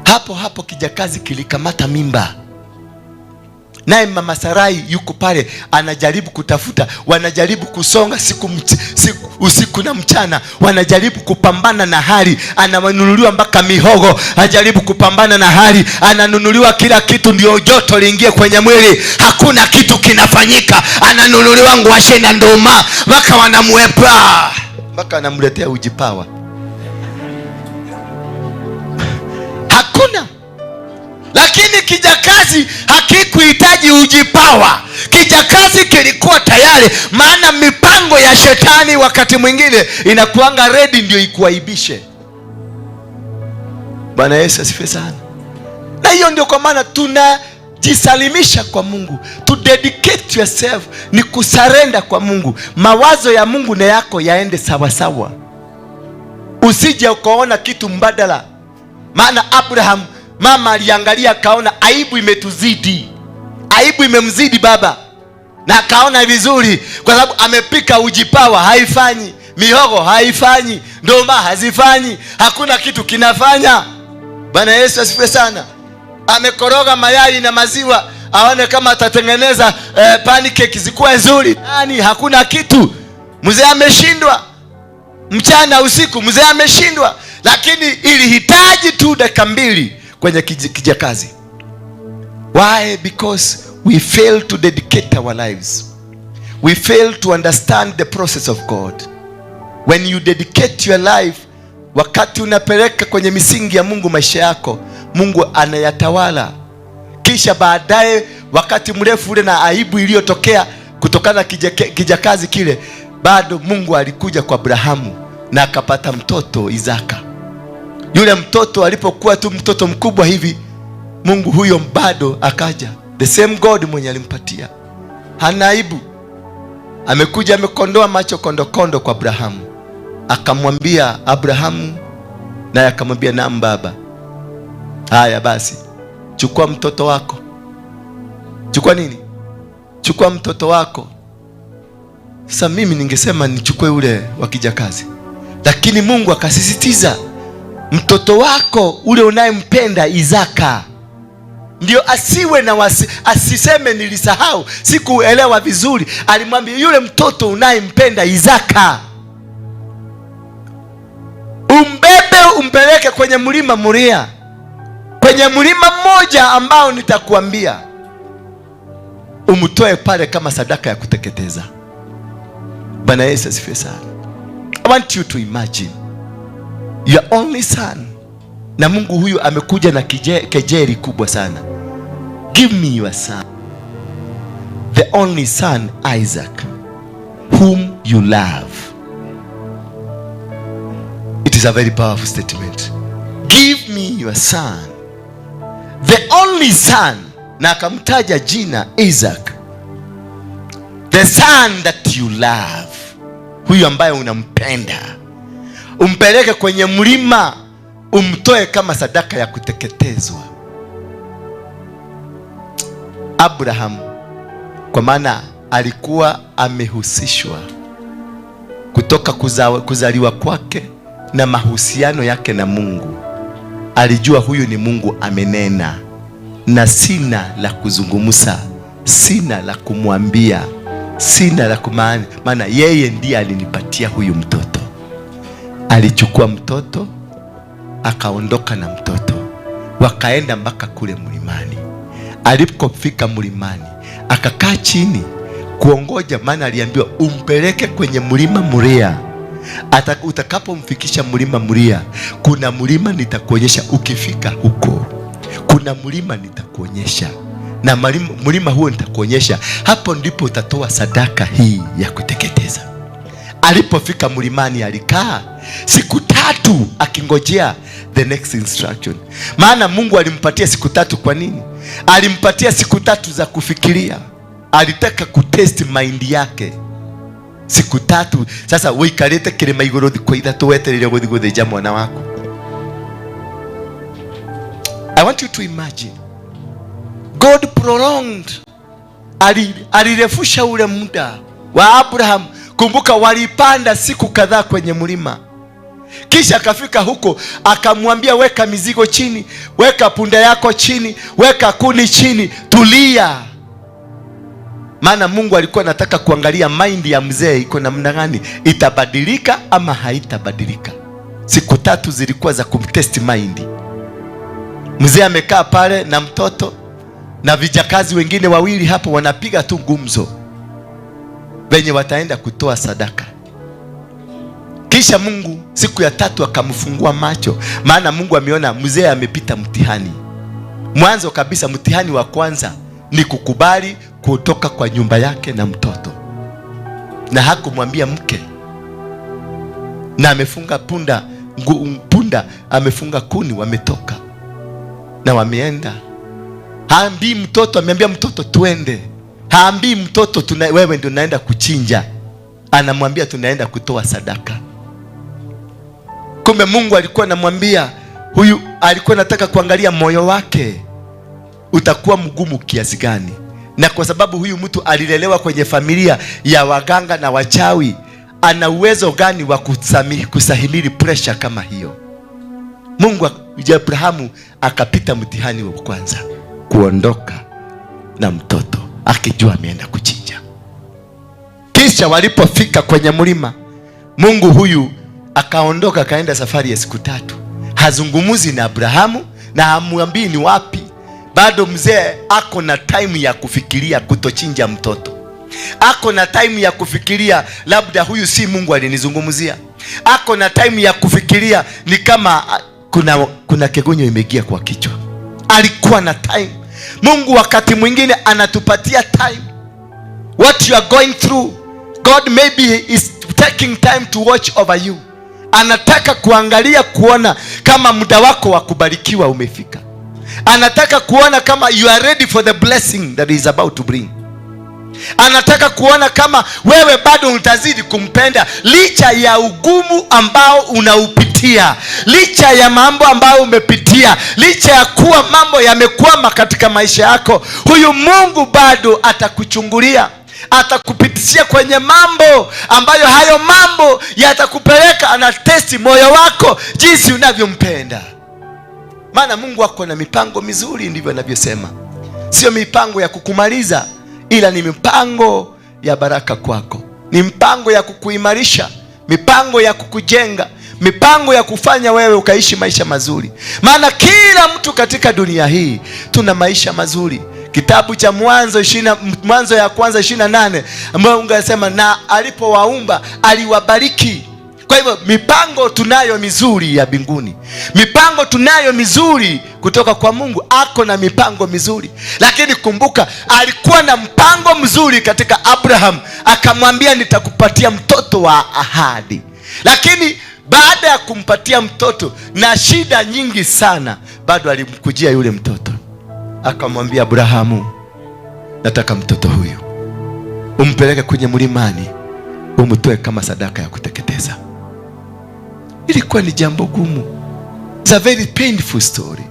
Hapo hapo kijakazi kilikamata mimba. Naye mama Sarai yuko pale anajaribu kutafuta, wanajaribu kusonga siku, usiku na mchana, wanajaribu kupambana na hali. Ananunuliwa mpaka mihogo, anajaribu kupambana na hali, ananunuliwa kila kitu ndio joto liingie kwenye mwili. Hakuna kitu kinafanyika, ananunuliwa ngwashe na nduma, mpaka wanamwepa, mpaka anamletea ujipawa. Hakuna. Lakini kijakazi hakikuhitaji ujipawa. Kijakazi kilikuwa tayari, maana mipango ya shetani wakati mwingine inakuanga ready ndio ikuaibishe. Bwana Yesu asifiwe sana. Na hiyo ndio kwa maana tunajisalimisha kwa Mungu. To dedicate yourself ni kusarenda kwa Mungu. Mawazo ya Mungu na yako yaende sawa sawa. Usije ukaona kitu mbadala. Maana Abraham mama aliangalia akaona aibu imetuzidi, aibu imemzidi baba, na akaona vizuri kwa sababu amepika ujipawa haifanyi, mihogo haifanyi, ndoma hazifanyi, hakuna kitu kinafanya. Bwana Yesu asifiwe sana. Amekoroga mayai na maziwa aone kama atatengeneza pancake zikuwe nzuri, nani, hakuna kitu. Mzee ameshindwa, mchana usiku mzee ameshindwa, lakini ilihitaji tu dakika 2 kwenye kijakazi. Why? Because we fail to dedicate our lives. We fail to understand the process of God. When you dedicate your life, wakati unapeleka kwenye misingi ya Mungu maisha yako, Mungu anayatawala. Kisha baadaye wakati mrefu ule na aibu iliyotokea kutokana na kijakazi kile, bado Mungu alikuja kwa Abrahamu na akapata mtoto Isaka. Yule mtoto alipokuwa tu mtoto mkubwa hivi, Mungu huyo bado akaja. The same God mwenye alimpatia. Hana aibu. Amekuja amekondoa macho kondo kondo kwa Abrahamu. Akamwambia Abrahamu, naye akamwambia naam baba. Haya basi, chukua mtoto wako. Chukua nini? Chukua mtoto wako. Sasa mimi ningesema nichukue ule wa kijakazi. Lakini Mungu akasisitiza, mtoto wako ule unayempenda Isaka, ndio asiwe na asiseme nilisahau, sikuelewa vizuri. Alimwambia yule mtoto unayempenda Isaka, umbebe umpeleke kwenye mlima Moria, kwenye mlima mmoja ambao nitakuambia, umtoe pale kama sadaka ya kuteketeza. Bwana Yesu asifiwe sana. I want you to imagine your only son, na Mungu huyu amekuja na kejeli kubwa sana. Give me your son, the only son Isaac, whom you love. It is a very powerful statement. Give me your son, the only son, na akamtaja jina Isaac, the son that you love, huyu ambaye unampenda, umpeleke kwenye mlima Umtoe kama sadaka ya kuteketezwa. Abraham, kwa maana alikuwa amehusishwa kutoka kuzaliwa kwake na mahusiano yake na Mungu, alijua huyu ni Mungu amenena, na sina la kuzungumza, sina la kumwambia, sina la kumaana, maana yeye ndiye alinipatia huyu mtoto. Alichukua mtoto akaondoka na mtoto, wakaenda mpaka kule mlimani. Alipofika mlimani akakaa chini kuongoja, maana aliambiwa umpeleke kwenye mlima Moria. Utakapomfikisha mlima Moria, kuna mlima nitakuonyesha. Ukifika huko kuna mlima nitakuonyesha, na mlima huo nitakuonyesha, hapo ndipo utatoa sadaka hii ya kuteketeza. Alipofika mlimani alikaa siku 3 akingojea the next instruction. Maana Mungu alimpatia siku 3. Kwa nini? Alimpatia siku 3 za kufikiria. Alitaka kutest mind yake siku 3. Sasa wikarite kirima iguru thiku 3 wetereire guthi guthinja mwana waku. I want you to imagine, God prolonged, alirefusha ule muda wa Abraham. Kumbuka walipanda siku kadhaa kwenye mlima. Kisha akafika huko akamwambia, weka mizigo chini, weka punda yako chini, weka kuni chini, tulia. Maana Mungu alikuwa anataka kuangalia mind ya mzee iko namna gani, itabadilika ama haitabadilika. Siku 3 zilikuwa za kumtest mind. Mzee amekaa pale na mtoto na vijakazi wengine wawili hapo, wanapiga tu gumzo venye wataenda kutoa sadaka. Kisha Mungu siku ya 3 akamfungua macho, maana Mungu ameona mzee amepita mtihani. Mwanzo kabisa mtihani wa kwanza ni kukubali kutoka kwa nyumba yake na mtoto, na hakumwambia mke, na amefunga punda, punda amefunga kuni, wametoka na wameenda. Haambii mtoto, ameambia mtoto tuende. Haambii mtoto wewe ndio unaenda kuchinja, anamwambia tunaenda kutoa sadaka. Kumbe Mungu alikuwa anamwambia huyu, alikuwa anataka kuangalia moyo wake utakuwa mgumu kiasi gani. Na kwa sababu huyu mtu alilelewa kwenye familia ya waganga na wachawi, ana uwezo gani wa kusahimili pressure kama hiyo? Mungu Abrahamu akapita mtihani wa kwanza, kuondoka na mtoto akijua ameenda kuchinja. Kisha walipofika kwenye mlima, Mungu huyu akaondoka akaenda safari ya siku 3. Hazungumuzi na Abrahamu na hamwambii ni wapi. Bado mzee ako na time ya kufikiria kutochinja mtoto. Ako na time ya kufikiria labda huyu si Mungu alinizungumzia. Ako na time ya kufikiria ni kama kuna kegonyo imeingia kwa kichwa. Alikuwa na time. Mungu wakati mwingine anatupatia time. What you are going through, God maybe is taking time to watch over you. Anataka kuangalia kuona kama muda wako wa kubarikiwa umefika. Anataka kuona kama you are ready for the blessing that is about to bring. Anataka kuona kama wewe bado utazidi kumpenda licha ya ugumu ambao unaupitia, licha ya mambo ambayo umepitia, licha ya kuwa mambo yamekwama katika maisha yako. Huyu Mungu bado atakuchungulia, atakupitishia kwenye mambo ambayo hayo mambo yatakupeleka, anatesti moyo wako jinsi unavyompenda. Maana Mungu ako na mipango mizuri, ndivyo anavyosema. Sio mipango ya kukumaliza, ila ni mipango ya baraka kwako, ni mipango ya kukuimarisha, mipango ya kukujenga, mipango ya kufanya wewe ukaishi maisha mazuri. Maana kila mtu katika dunia hii tuna maisha mazuri. Kitabu cha Mwanzo ya kwanza 28, ambayo Mungu anasema na alipowaumba aliwabariki. Kwa hivyo mipango tunayo mizuri ya mbinguni, mipango tunayo mizuri kutoka kwa Mungu. Ako na mipango mizuri, lakini kumbuka alikuwa na mpango mzuri katika Abraham, akamwambia nitakupatia mtoto wa ahadi. Lakini baada ya kumpatia mtoto na shida nyingi sana, bado alimkujia yule mtoto akamwambia Abrahamu, nataka mtoto huyu umpeleke kwenye mlimani, umtoe kama sadaka ya kuteketeza. Ilikuwa ni jambo gumu. It's a very painful story,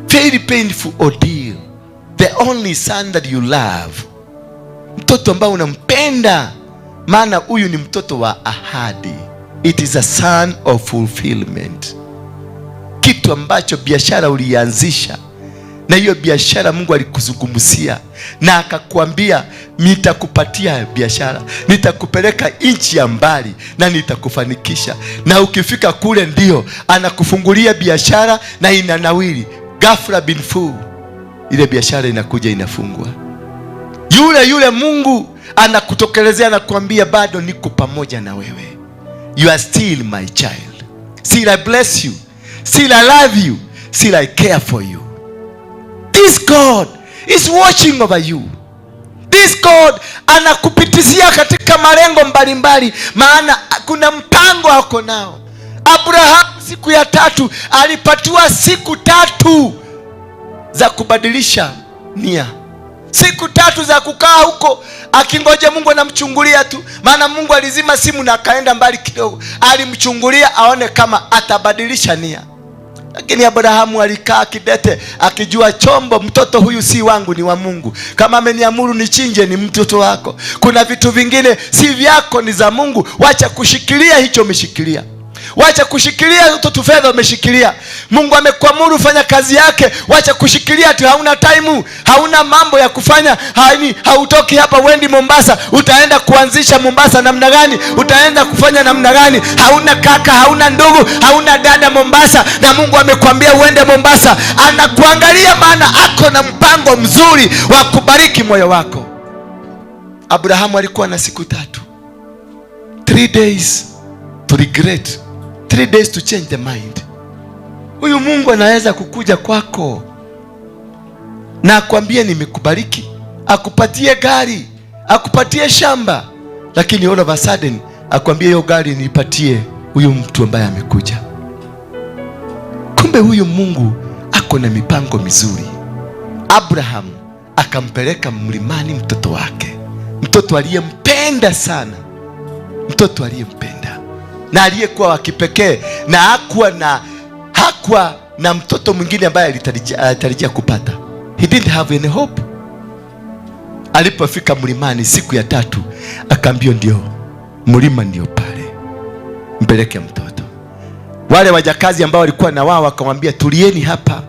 very painful ordeal. The only son that you love, mtoto ambao unampenda, maana huyu ni mtoto wa ahadi. It is a son of fulfillment, kitu ambacho biashara ulianzisha na hiyo biashara Mungu alikuzungumzia na akakwambia, nitakupatia biashara, nitakupeleka nchi ya mbali na nitakufanikisha. Na ukifika kule, ndio anakufungulia biashara na inanawiri. Ghafla bin fu, ile biashara inakuja inafungwa. Yule yule Mungu anakutokelezea na kuambia, bado niko pamoja na wewe, you are still my child, still I bless you, still I love you, still I care for you. This God is watching over you. This God anakupitizia katika malengo mbalimbali, maana kuna mpango ako nao. Abrahamu siku ya tatu alipatiwa siku 3 za kubadilisha nia, siku 3 za kukaa huko akingoja Mungu anamchungulia tu, maana Mungu alizima simu na akaenda mbali kidogo, alimchungulia aone kama atabadilisha nia. Lakini Abrahamu alikaa kidete akijua chombo, mtoto huyu si wangu, ni wa Mungu. Kama ameniamuru nichinje, ni mtoto wako. Kuna vitu vingine si vyako, ni za Mungu. Wacha kushikilia hicho umeshikilia. Wacha kushikilia utoto fedha umeshikilia. Mungu amekuamuru fanya kazi yake, wacha kushikilia ati hauna time, hauna mambo ya kufanya, hautoki hapa uendi Mombasa. Utaenda kuanzisha Mombasa namna gani? Utaenda kufanya namna gani? Hauna kaka, hauna ndugu, hauna dada Mombasa, na Mungu amekwambia uende Mombasa. Anakuangalia maana ako na mpango mzuri wa kubariki moyo wako. Abrahamu alikuwa na siku 3. 3 days to regret, 3 days to change the mind. Huyu Mungu anaweza kukuja kwako na akwambie nimekubariki, akupatie gari, akupatie shamba, lakini all of a sudden akwambie hiyo gari nipatie huyu mtu ambaye amekuja. Kumbe huyu Mungu ako na mipango mizuri. Abraham akampeleka mlimani mtoto wake, mtoto aliyempenda sana, mtoto aliyempenda na aliyekuwa wa kipekee, na hakuwa na mtoto mwingine ambaye alitarajia kupata. He didn't have any hope. Alipofika mlimani siku ya 3, akaambiwa ndio mlima ndio pale, mpeleke mtoto. Wale wajakazi ambao walikuwa na wao wakamwambia tulieni hapa.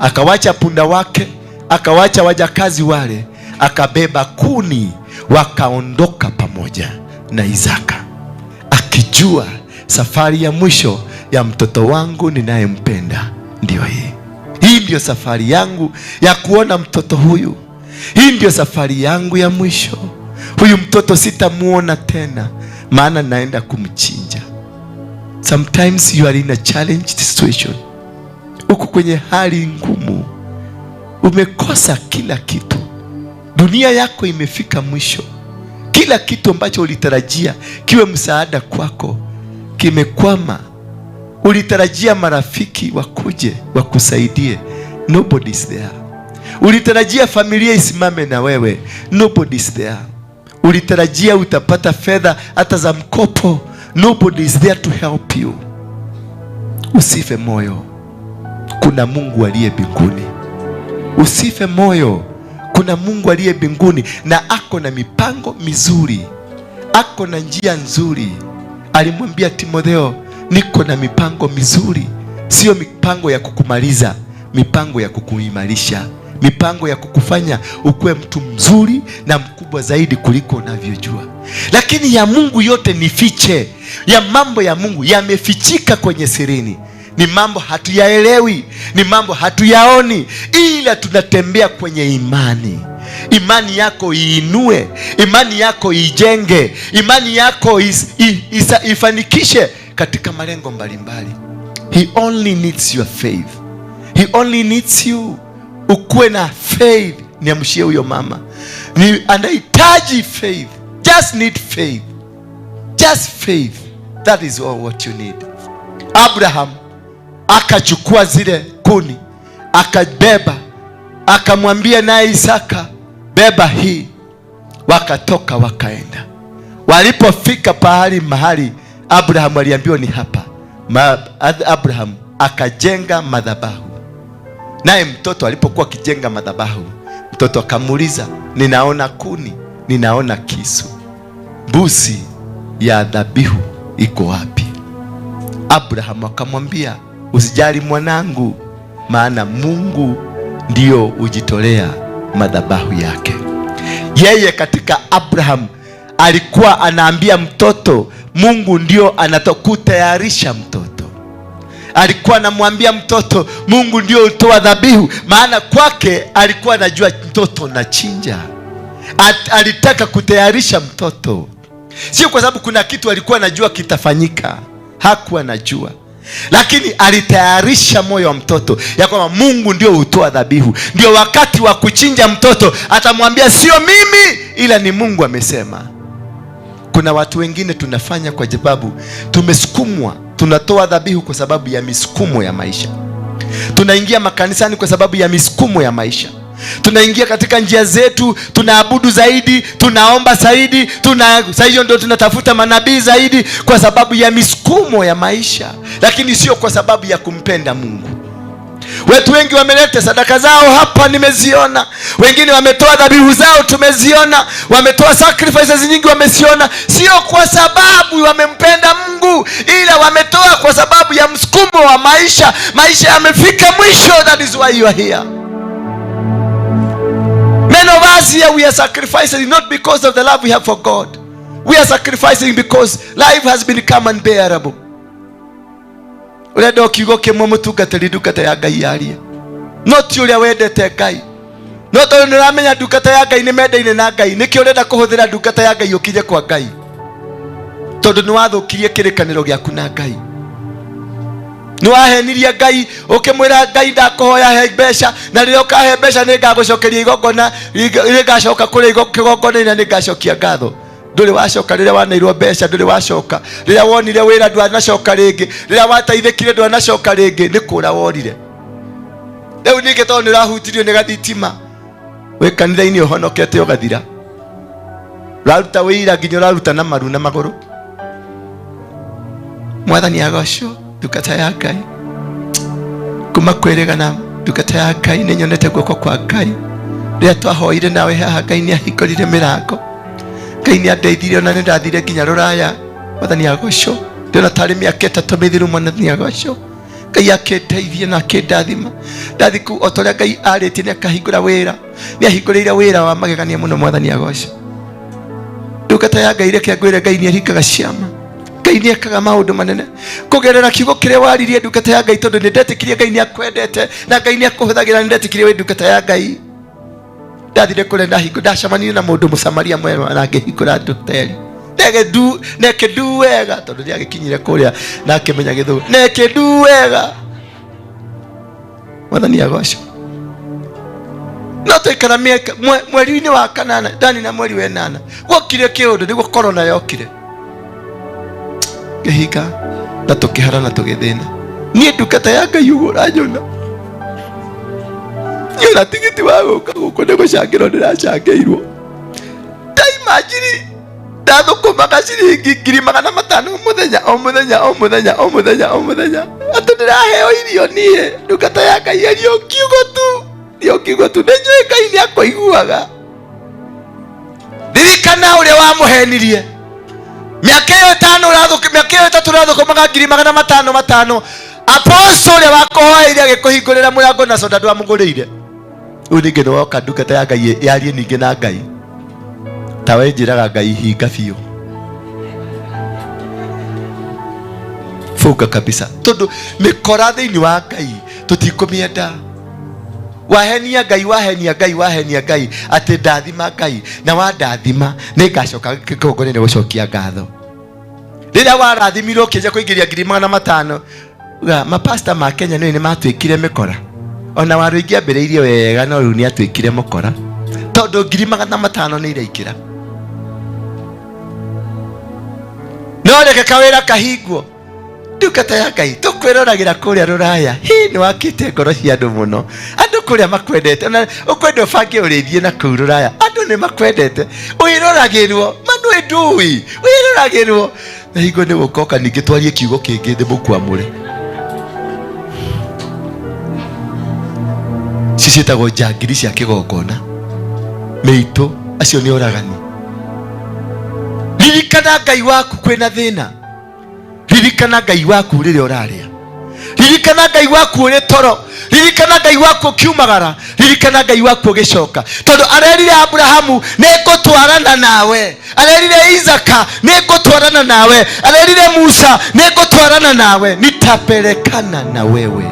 Akawacha punda wake, akawacha wajakazi wale, akabeba kuni, wakaondoka pamoja na Isaka, akijua safari ya mwisho ya mtoto wangu ninayempenda ndio hii. Hii ndio safari yangu ya kuona mtoto huyu. Hii ndio safari yangu ya mwisho. Huyu mtoto sitamuona tena, maana naenda kumchinja. Sometimes you are in a challenged situation. Uko kwenye hali ngumu, umekosa kila kitu, dunia yako imefika mwisho. Kila kitu ambacho ulitarajia kiwe msaada kwako kimekwama. Ulitarajia marafiki wakuje wakusaidie, nobody is there. Ulitarajia familia isimame na wewe, nobody is there. Ulitarajia utapata fedha hata za mkopo, nobody is there to help you. Usife moyo, kuna Mungu aliye mbinguni. Usife moyo, kuna Mungu aliye mbinguni na ako na mipango mizuri, ako na njia nzuri. Alimwambia Timotheo, niko na mipango mizuri, sio mipango ya kukumaliza, mipango ya kukuimarisha, mipango ya kukufanya ukuwe mtu mzuri na mkubwa zaidi kuliko unavyojua. Lakini ya Mungu yote ni fiche, ya mambo ya Mungu yamefichika kwenye sirini. Ni mambo hatuyaelewi, ni mambo hatuyaoni, ila tunatembea kwenye imani. Imani yako iinue, imani yako ijenge, imani yako ifanikishe katika malengo mbalimbali. He only needs your faith. He only needs you. Ukuwe na faith. Niamshie huyo mama, ni anahitaji faith. Just need faith. Just faith. That is all what you need. Abraham akachukua zile kuni, akabeba, akamwambia naye Isaka, beba hii. Wakatoka wakaenda. Walipofika pahali mahali Abraham aliambiwa ni hapa. Abraham akajenga madhabahu. Naye mtoto alipokuwa akijenga madhabahu, mtoto akamuuliza, ninaona kuni, ninaona kisu, mbuzi ya dhabihu iko wapi? Abraham akamwambia, usijali mwanangu, maana Mungu ndio hujitolea madhabahu yake. Yeye katika Abraham alikuwa anaambia mtoto, Mungu ndio anatokutayarisha mtoto. Alikuwa anamwambia mtoto, Mungu ndio hutoa dhabihu, maana kwake alikuwa anajua mtoto na chinja. Alitaka kutayarisha mtoto, sio kwa sababu kuna kitu alikuwa anajua kitafanyika, hakuwa anajua, lakini alitayarisha moyo wa mtoto ya kwamba Mungu ndio hutoa dhabihu. Ndio wakati wa kuchinja mtoto atamwambia sio mimi, ila ni Mungu amesema. Kuna watu wengine tunafanya kwa sababu tumesukumwa, tunatoa dhabihu kwa sababu ya misukumo ya maisha. Tunaingia makanisani kwa sababu ya misukumo ya maisha. Tunaingia katika njia zetu, tunaabudu zaidi, tunaomba zaidi, hiyo ndio tunatafuta manabii zaidi kwa sababu ya misukumo ya maisha, lakini sio kwa sababu ya kumpenda Mungu. Watu wengi wameleta sadaka zao hapa, nimeziona. Wengine wametoa dhabihu zao, tumeziona. Wametoa sacrifices nyingi, wameziona. Sio kwa sababu wamempenda Mungu, ila wametoa kwa sababu ya msukumo wa maisha. Maisha yamefika mwisho, that is why you are here. Many of us here, we are sacrificing not because of the love we have for God. We are sacrificing because life has become unbearable. Urenda kiugo kimwe mutungatĩri ndungata ya Ngai yarie, no ti ũrĩa wendete Ngai, no tondũ nĩ ũramenya ndungata ya Ngai nĩ mendaine na Ngai, nĩkĩo ũrenda kũhũthĩra ndungata ya Ngai ũkinye kwa Ngai, tondũ nĩ wathũkirie kĩrĩkanĩro gĩaku na Ngai. Nĩ wahenirie Ngai ũkĩmwĩra Ngai ndakũhoya he mbeca, na rĩrĩa ũkahe mbeca nĩ ngagũcokeria igongona, nĩ ngacoka kũrĩa kĩgongona-inĩ na nĩ ngacokia ngatho. Ndũrĩ wacoka rĩrĩa waneirwo mbeca, ndũrĩ wacoka rĩrĩa wonire wĩra, ndwanacoka rĩngĩ rĩrĩa wateithĩkire, ndwanacoka rĩngĩ, nĩ kũra worire. Rĩu ningĩ tondũ nĩ ũrahutirio nĩ gathitima wĩ kanitha-inĩ ũhonokete ũgathira, ũraruta wĩira nginya ũraruta na maru na magũrũ. Mwathani agocwo, ndungata ya Ngai kuma kwĩrĩgana, ndungata ya Ngai nĩ nyonete guoko kwa Ngai. Rĩrĩa twahoire nawe haha, Ngai nĩ ahingũrire mĩrango, Ngai nĩ andeithirie, ona nĩ ndathire nginya rũraya. Mwathani agocwo, ndĩrona tarĩ mĩaka 3 mĩthiru. Mwathani agocwo, Ngai akĩndeithia na akĩndathima. Ndathi kũu o ta ũrĩa Ngai arĩtie, nĩ akahingũra wĩra, nĩ ahingũrĩire wĩra wa magegania mũno. Mwathani agocwo, ndungata ya Ngai, reke ngwĩre, Ngai nĩ aringaga ciama, Ngai nĩ ekaga maũndũ manene kũgerera kiugo kĩrĩa waririe, ndungata ya Ngai, tondũ nĩ ndetĩkirie Ngai nĩ akwendete na Ngai nĩ akũhũthagĩra, nĩ ndetĩkirie wĩ ndungata ya Ngai. Ndathire kũrĩa ndahingũ, ndacemanirie na mũndũ mũsamaria mwega na ngĩhingũra hoteli neke ndu wega, tondũ nĩ agĩkinyire kũrĩa na akĩmenya gĩthũngũ, neke ndu wega. Mwathani agocwo. No twaikara mĩaka mweri-inĩ wa kanana ndani na mweri wa ĩnana gwokire kĩũndũ, nĩguo corona yokire, ngĩhinga na tũkĩhara na tũgĩthĩna. Niĩ ndungata ya Ngai ũguo ũranyona, niĩ ona tigiti wa gũka gũkũ nĩ gũcangĩrwo ndĩracangĩirwo. Ndaimajiri ndathũkũmaga ciringi 500,000 o mũthenya o mũthenya o mũthenya o mũthenya o mũthenya, atĩ ndĩraheo irio niĩ ndungata ya Ngai, ario kiugo tu, ndio kiugo tu, nĩ njũĩ Ngai nĩ akũiguaga. Ririkana ũrĩa wamũhenirie mĩaka ĩyo 5 ũrathũk, mĩaka ĩyo 3 ũrathũkũmaga 500,000 5. Apostle ũrĩa wakũhoeire agĩkũhingũrĩra mũrango na soda ndwamũgũrĩire. Rĩu ningĩ nĩ woka ndungata ya Ngai yarie ningĩ na Ngai, ta we njĩraga Ngai hinga biũ, funga kabisa, tondũ mĩkora thĩinĩ wa Ngai tũtikũmĩenda. Wahenia Ngai, wahenia Ngai, wahenia Ngai atĩ ndathima Ngai, na wandathima nĩ ngacoka kĩgongona-inĩ gũcokia ngatho. Rĩrĩa warathimirwo ũkĩanjia kũingĩria 500,000, uga mapasta ma Kenya nĩ matuĩkire mĩkora. Ona Warũingĩ ambĩrĩirie wega, no rĩu nĩ atuĩkire mũkora, tondũ 500,000 nĩ iraingĩra. No reke kawĩra kahingwo, ndungata ya Ngai, tũkwĩroragĩra kũrĩa rũraya. Hi, nĩ wakĩte ngoro cia andũ mũno, andũ kũrĩa makwendete, ona ũkwenda ũbange ũrĩthiĩ na kũu rũraya, andũ nĩ makwendete, wĩroragĩrwo manũ ndui, wĩroragĩrwo na hingo nĩ gũkoka ningĩ twarie kiugo kĩngĩ ndĩmũkwamũre. Ciĩtagwo njangiri cia kĩgongona. Mĩitũ acio nĩ oragani. Ririkana Ngai waku kwĩna thĩna. Ririkana Ngai waku rĩrĩa ũrarĩa. Ririkana Ngai waku ũrĩ toro. Ririkana Ngai waku ũkiumagara. Ririkana Ngai waku ũgĩcoka, tondũ arerire Abrahamu, nĩngũtwarana nawe. Arerire Isaka, nĩngũtwarana nawe. Arerire Musa, nĩngũtwarana nawe, nitapelekana na wewe.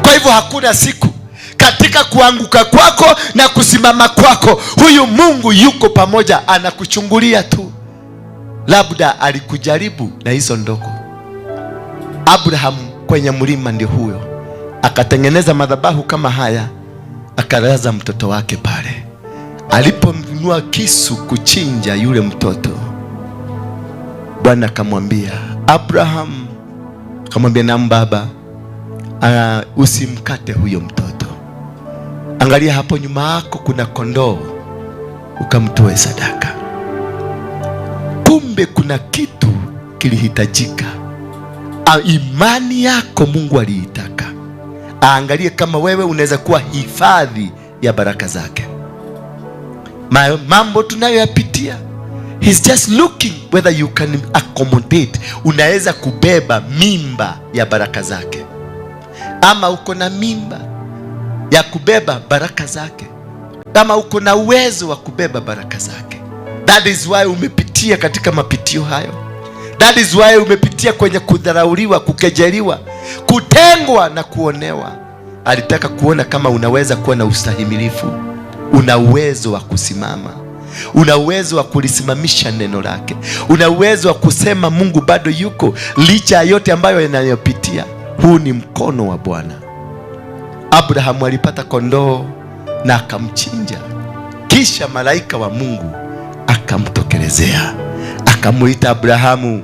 Kwa hivyo hakuna siku katika kuanguka kwako na kusimama kwako, huyu Mungu yuko pamoja, anakuchungulia tu. Labda alikujaribu na hizo ndogo. Abraham kwenye mlima ndio huyo, akatengeneza madhabahu kama haya, akalaza mtoto wake pale. Alipomnua kisu kuchinja yule mtoto, Bwana akamwambia Abraham, akamwambia naam baba, usimkate huyo mtoto. Angalia hapo nyuma yako kuna kondoo, ukamtoe sadaka. Kumbe kuna kitu kilihitajika. Imani yako Mungu aliitaka aangalie kama wewe unaweza kuwa hifadhi ya baraka zake. Mambo tunayoyapitia, he's just looking whether you can accommodate, unaweza kubeba mimba ya baraka zake, ama uko na mimba ya kubeba baraka zake, kama uko na uwezo wa kubeba baraka zake. That is why umepitia katika mapitio hayo. That is why umepitia kwenye kudharauliwa, kukejeliwa, kutengwa na kuonewa. Alitaka kuona kama unaweza kuwa na ustahimilifu, una uwezo wa kusimama, una uwezo wa kulisimamisha neno lake, una uwezo wa kusema Mungu bado yuko licha ya yote ambayo yanayopitia. Huu ni mkono wa Bwana. Abrahamu alipata kondoo na akamchinja, kisha malaika wa Mungu akamtokelezea, akamuita Abrahamu,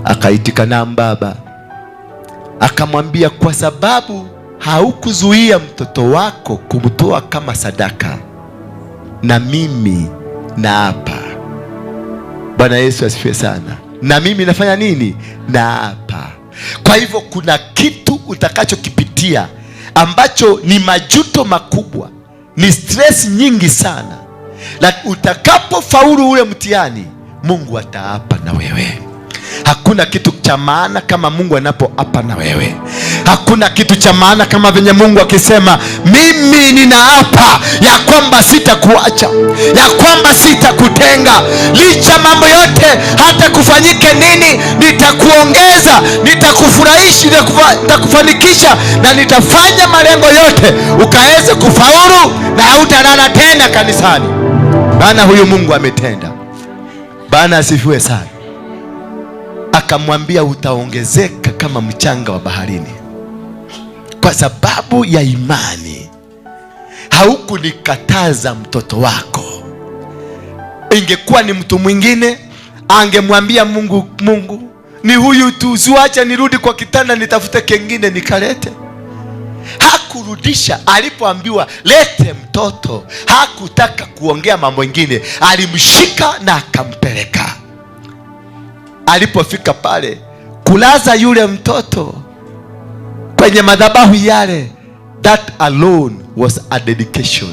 akaitika naam baba. Akamwambia, kwa sababu haukuzuia mtoto wako kumtoa kama sadaka, na mimi naapa. Bwana Yesu asifiwe sana. Na mimi nafanya nini? Naapa. Kwa hivyo kuna kitu utakachokipitia ambacho ni majuto makubwa, ni stress nyingi sana, na utakapofaulu ule mtihani, Mungu ataapa na wewe. Hakuna kitu cha maana kama Mungu anapoapa na wewe. Hakuna kitu cha maana kama venye Mungu akisema, mimi ninaapa ya kwamba sitakuacha, ya kwamba sitakutenga, licha mambo yote, hata kufanyike nini, nitakuongeza, nitakufurahisha, nitakufanikisha na nitafanya malengo yote ukaweze kufaulu na hautalala tena kanisani. Bana, huyu Mungu ametenda. Bana asifiwe sana. Akamwambia utaongezeka kama mchanga wa baharini, kwa sababu ya imani. Haukunikataza mtoto wako. Ingekuwa ni mtu mwingine angemwambia Mungu, Mungu ni huyu tu, siwache nirudi kwa kitanda nitafute kengine nikalete. Hakurudisha. Alipoambiwa lete mtoto, hakutaka kuongea mambo mengine, alimshika na akampeleka. Alipofika pale kulaza yule mtoto kwenye madhabahu yale, that alone was a dedication.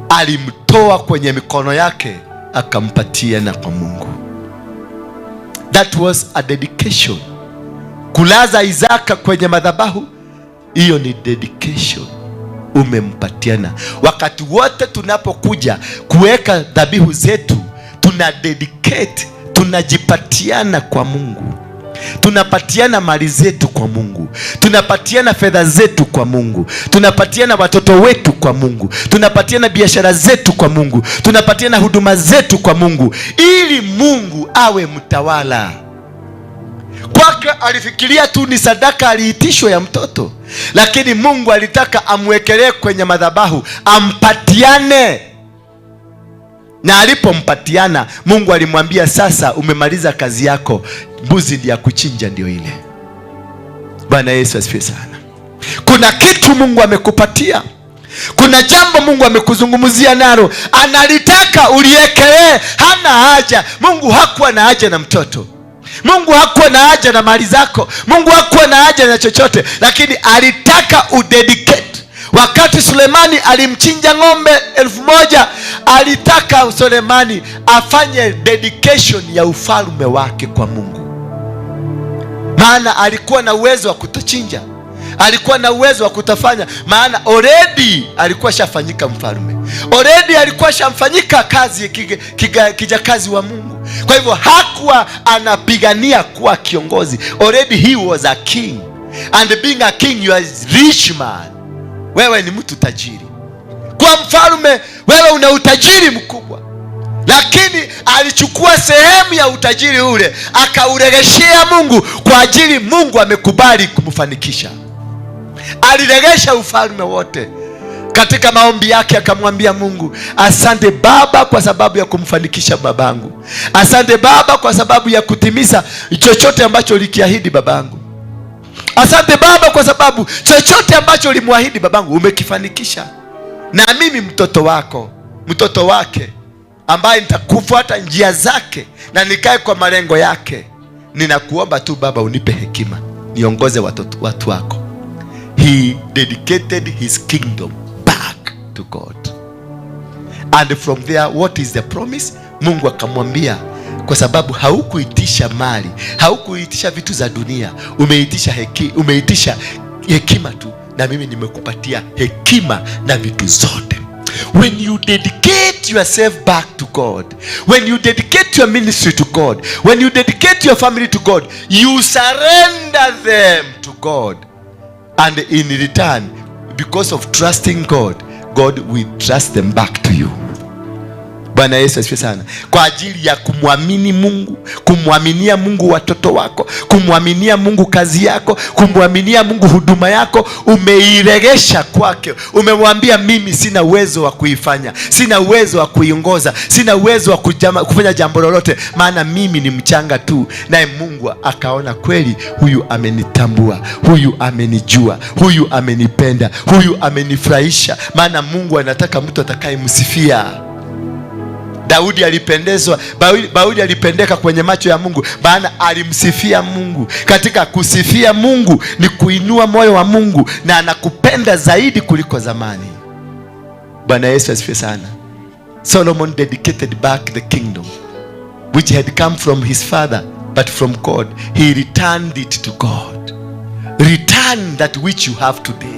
Alimtoa kwenye mikono yake akampatia na kwa Mungu. That was a dedication. Kulaza Isaka kwenye madhabahu, hiyo ni dedication, umempatiana. Wakati wote tunapokuja kuweka dhabihu zetu, tuna dedicate, tunajipatiana kwa Mungu. Tunapatiana mali zetu kwa Mungu, tunapatiana fedha zetu kwa Mungu, tunapatiana watoto wetu kwa Mungu, tunapatiana biashara zetu kwa Mungu, tunapatiana huduma zetu kwa Mungu, ili Mungu awe mtawala. Kwake alifikiria tu ni sadaka aliitishwa ya mtoto, lakini Mungu alitaka amwekelee kwenye madhabahu, ampatiane. Na alipompatiana, Mungu alimwambia sasa, umemaliza kazi yako, mbuzi ndiye ya kuchinja ndio ile. Bwana Yesu asifiwe sana. Kuna kitu Mungu amekupatia, kuna jambo Mungu amekuzungumzia nalo, analitaka uliekelee. Hana haja. Mungu hakuwa na haja na mtoto. Mungu hakuwa na haja na mali zako, Mungu hakuwa na haja na chochote, lakini alitaka udedicate. Wakati Sulemani alimchinja ng'ombe 1000, alitaka Sulemani afanye dedication ya ufalme wake kwa Mungu. Maana alikuwa na uwezo wa kutochinja, alikuwa na uwezo wa kutafanya, maana already alikuwa shafanyika mfalme, already alikuwa shamfanyika kazi kijakazi wa Mungu. Kwa hivyo hakuwa anapigania kuwa kiongozi, already he was a king, and being a king you are a rich man. Wewe ni mtu tajiri. Kwa mfalme wewe una utajiri mkubwa, lakini alichukua sehemu ya utajiri ule akauregeshea Mungu kwa ajili Mungu amekubali kumfanikisha. Aliregesha ufalme wote. Katika maombi yake akamwambia Mungu, asante Baba kwa sababu ya kumfanikisha babangu. Asante Baba kwa sababu ya kutimiza chochote ambacho ulikiahidi babangu. Asante Baba kwa sababu chochote ambacho ulimwahidi babangu umekifanikisha. Na mimi mtoto wako, mtoto wake ambaye nitakufuata njia zake na nikae kwa malengo yake, ninakuomba tu Baba unipe hekima, niongoze watu wako. He dedicated his kingdom back to God. And from there, what is the promise? Mungu akamwambia, kwa sababu haukuitisha mali, haukuitisha vitu za dunia, umeitisha hekima tu, na mimi nimekupatia hekima na vitu zote. When you dedicate yourself back to God, when you dedicate your ministry to God, when you dedicate your family to God, you surrender them to God. And in return, because of trusting God, God will trust them back to you. Bwana Yesu asifiwe sana. Kwa ajili ya kumwamini Mungu, kumwaminia Mungu watoto wako, kumwaminia Mungu kazi yako, kumwaminia Mungu huduma yako, umeiregesha kwake. Umemwambia mimi sina uwezo wa kuifanya, sina uwezo wa kuiongoza, sina uwezo wa kufanya jambo lolote, maana mimi ni mchanga tu. Naye Mungu akaona kweli huyu amenitambua, huyu amenijua, huyu amenipenda, huyu amenifurahisha. Maana Mungu anataka mtu atakayemsifia. Daudi alipendezwa, Daudi alipendeka kwenye macho ya Mungu, maana alimsifia Mungu. Katika kusifia Mungu ni kuinua moyo wa Mungu, na anakupenda zaidi kuliko zamani. Bwana Yesu asifiwe sana. Solomon dedicated back the kingdom which had come from his father, but from God. He returned it to God. Return that which you have today.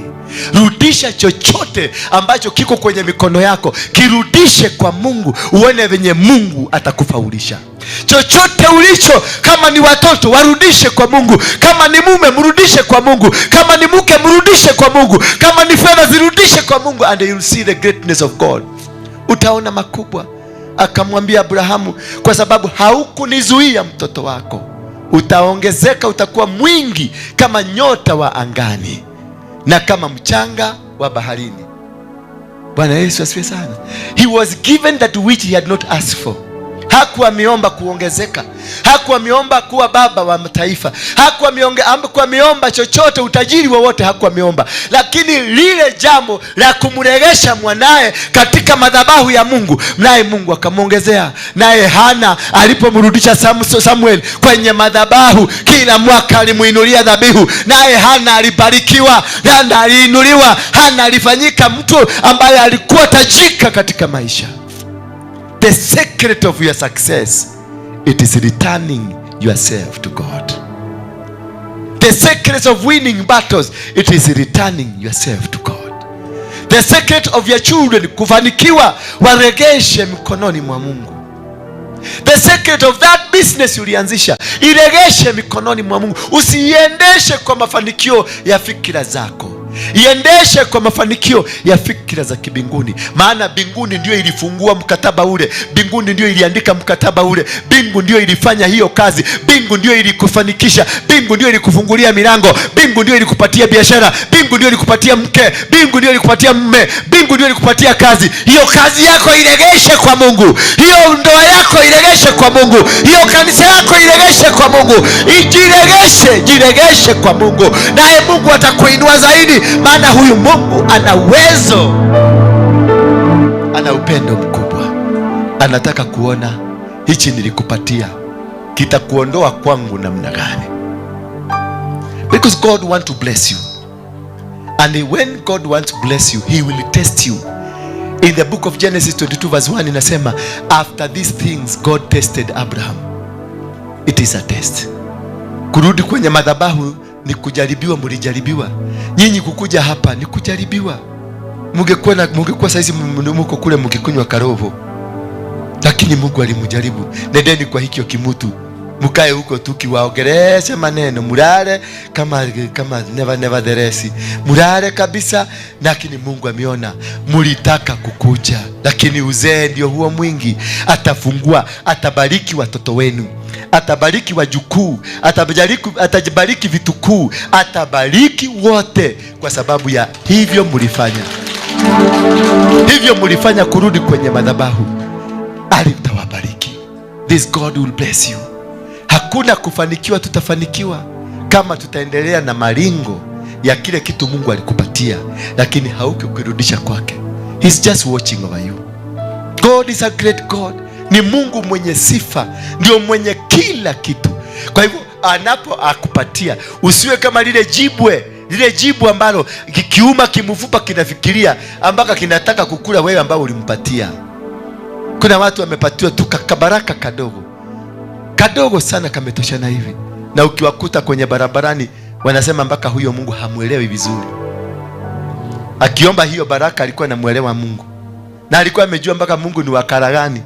Rudisha chochote ambacho kiko kwenye mikono yako, kirudishe kwa Mungu, uone venye Mungu atakufaulisha. Chochote ulicho, kama ni watoto warudishe kwa Mungu, kama ni mume mrudishe kwa Mungu, kama ni mke mrudishe kwa Mungu, kama ni fedha zirudishe kwa Mungu, and you'll see the greatness of God. Utaona makubwa. Akamwambia Abrahamu, kwa sababu haukunizuia mtoto wako, utaongezeka, utakuwa mwingi kama nyota wa angani na kama mchanga wa baharini. Bwana Yesu asifiwe sana. He was given that which he had not asked for. Hakuwa ameomba kuongezeka, hakuwa ameomba kuwa baba wa mataifa, hakuwa ameomba chochote, utajiri wowote hakuwa ameomba, lakini lile jambo la kumregesha mwanae katika madhabahu ya Mungu, naye Mungu akamwongezea. Naye Hana alipomrudisha Samuel kwenye madhabahu, kila mwaka alimuinulia dhabihu, naye Hana alibarikiwa, Hana aliinuliwa, Hana alifanyika mtu ambaye alikuwa tajika katika maisha. The secret of your success, it is returning yourself to God. The secret of winning battles, it is returning yourself to God. The secret of your children kufanikiwa, waregeshe mikononi mwa Mungu. The secret of that business ulianzisha, iregeshe mikononi mwa Mungu. Usiiendeshe kwa mafanikio ya fikira zako, iendeshe kwa mafanikio ya fikira za kibinguni. Maana binguni ndio ilifungua mkataba ule, binguni ndio iliandika mkataba ule, bingu ndio ilifanya hiyo kazi, bingu ndio ilikufanikisha, bingu ndio ilikufungulia milango, bingu ndio ilikupatia biashara, bingu ndio ilikupatia mke, bingu ndio ilikupatia mume, bingu ndio ilikupatia kazi. Hiyo kazi yako iregeshe kwa Mungu, hiyo ndoa yako iregeshe kwa Mungu, hiyo kanisa yako iregeshe kwa Mungu. Ijiregeshe, jiregeshe kwa Mungu, naye Mungu atakuinua zaidi. Maana huyu Mungu ana uwezo, ana upendo mkubwa, anataka kuona hichi nilikupatia Kitakuondoa kwangu namna gani? Because God want to bless you. And when God wants to bless you, he will test you. In the book of Genesis 22 verse 1 inasema, after these things God tested Abraham. It is a test. Kurudi kwenye madhabahu ni kujaribiwa, mlijaribiwa. Nyinyi kukuja hapa ni kujaribiwa. Mungekuwa saizi mko kule mkikunywa karobo. Lakini Mungu alimjaribu. Nendeni kwa hikyo kimutu, mkae huko tu kiwaongelesha maneno, mulale kama nevertheless, mulale kabisa. Lakini Mungu ameona mulitaka kukuja, lakini uzee ndio huo mwingi. Atafungua, atabariki watoto wenu, atabariki wajukuu, atabariki vitukuu, atabariki wote kwa sababu ya hivyo mulifanya. Hivyo mulifanya kurudi kwenye madhabahu, alitawabariki. This God will bless you. Hakuna kufanikiwa tutafanikiwa kama tutaendelea na maringo ya kile kitu Mungu alikupatia, lakini haukukirudisha kwake. He's just watching over you. God is a great God. Ni Mungu mwenye sifa, ndio mwenye kila kitu. Kwa hivyo anapo akupatia, usiwe kama lile jibwe, lile jibu ambalo kikiuma kimfupa kinafikiria ambaka kinataka kukula wewe ambao ulimpatia. Kuna watu wamepatiwa tu kabaraka kadogo kadogo sana, kametoshana hivi, na ukiwakuta kwenye barabarani wanasema mpaka huyo Mungu hamuelewi vizuri. Akiomba hiyo baraka alikuwa anamuelewa Mungu, na alikuwa amejua mpaka Mungu ni wakala gani,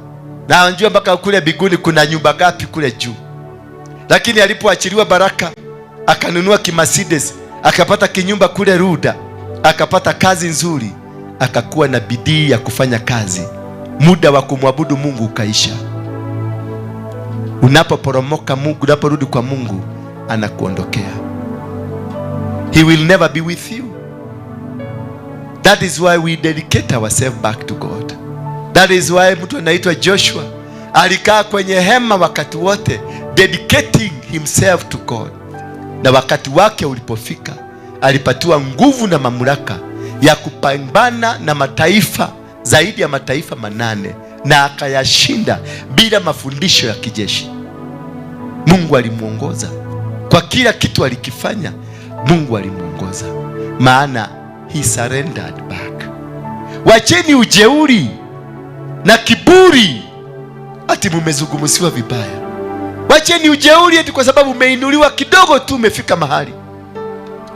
na anajua mpaka kule biguni kuna nyumba ngapi kule juu. Lakini alipoachiliwa baraka akanunua kimercedes, akapata kinyumba kule Ruda, akapata kazi nzuri, akakuwa na bidii ya kufanya kazi. Muda wa kumwabudu Mungu ukaisha. Unapoporomoka Mungu, unaporudi kwa Mungu, anakuondokea. He will never be with you. That is why we dedicate ourselves back to God. That is why mtu anaitwa Joshua alikaa kwenye hema wakati wote, dedicating himself to God. Na wakati wake ulipofika, alipatiwa nguvu na mamlaka ya kupambana na mataifa zaidi ya mataifa 8, na akayashinda bila mafundisho ya kijeshi. Mungu alimuongoza kwa kila kitu alikifanya. Mungu alimuongoza, maana he surrendered back. Wacheni ujeuri na kiburi, ati mumezungumziwa vibaya. Wacheni ujeuri eti kwa sababu umeinuliwa kidogo tu umefika mahali.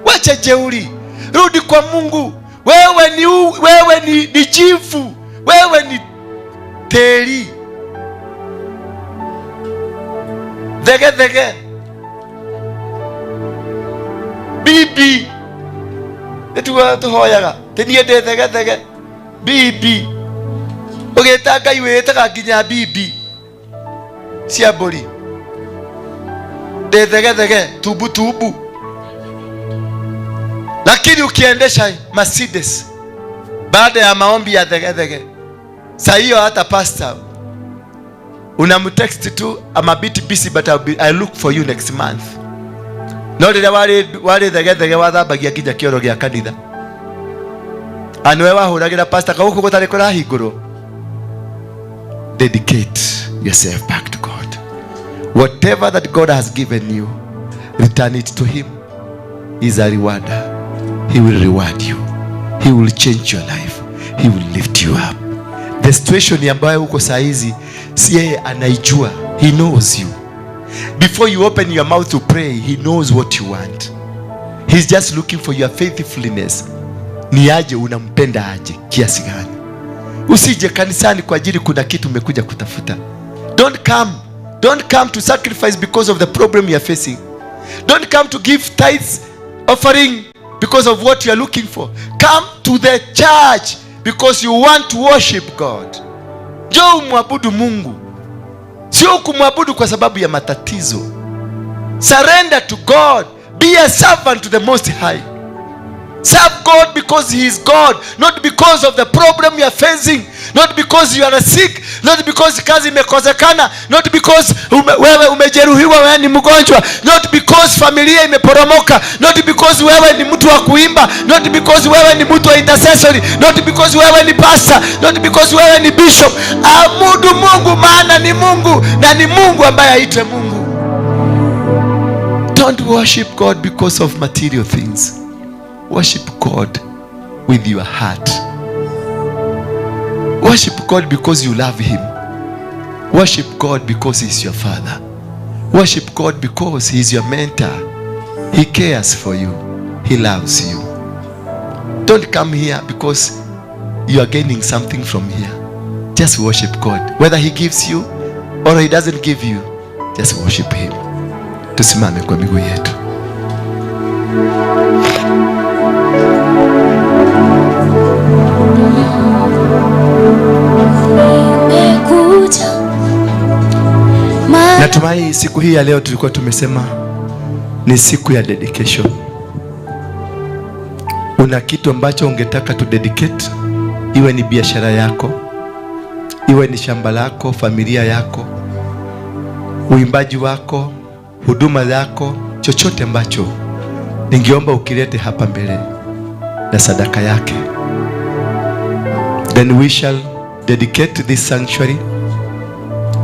Wacha jeuri, rudi kwa Mungu. Wewe ni jivu, wewe ni teri thege thege bibi nituo tuhoyaga tinie ndi thege thege bibi ugita Ngai witaga nginya bibi cia mburi ndi thege thege tubu tubu. Lakini ukiendesha Mercedes baada ya maombi ya thege thege, saa hiyo hata pastor unamtext tu, I'm a bit busy but I'll look for you next month. No rĩrĩa warĩ thege thege wathambagia nginya kĩoro gĩa kanitha, anwe wahũragĩra pastor kaguku gũtarĩ kũrahingũrwo. Dedicate yourself back to God. Whatever that God has given you, return it to him. He is a rewarder. He will reward you. He will change your life. He will lift you up. The situation ambayo uko saa hizi, si yeye anaijua. He knows you. Before you open your mouth to pray, he knows what you want. He's just looking for your faithfulness. Ni aje unampenda aje kiasi gani? Usije kanisani kwa ajili kuna kitu umekuja kutafuta. Don't come. Don't come to sacrifice because of the problem you are facing. Don't come to give tithes offering because of what you are looking for. Come to the church because you want to worship God. Njoo umwabudu Mungu. Sio kumwabudu kwa sababu ya matatizo. Surrender to God. Be a servant to the Most High. Serve God because He is God, not because of the problem you are facing, not because you are sick, not because kazi imekosekana, not because wewe umejeruhiwa, wewe ni mgonjwa, not because familia imeporomoka, not because wewe ni mtu wa kuimba, not because wewe ni mtu wa intercessory, not because wewe ni pastor, not because wewe ni bishop. Abudu Mungu maana ni Mungu, na ni Mungu ambaye aitwe Mungu. Don't worship God because of material things. Worship God with your heart. Worship God because you love Him. Worship God because He's your Father. Worship God because He's your mentor. He cares for you. He loves you. Don't come here because you are gaining something from here. Just worship God. Whether He gives you or He doesn't give you, just worship Him. Tusimame kwa miguu yetu. Natumai siku hii ya leo tulikuwa tumesema ni siku ya dedication. Una kitu ambacho ungetaka tu dedicate, iwe ni biashara yako, iwe ni shamba lako, familia yako, uimbaji wako, huduma yako, chochote ambacho ningeomba ukilete hapa mbele na sadaka yake. Then we shall dedicate this sanctuary.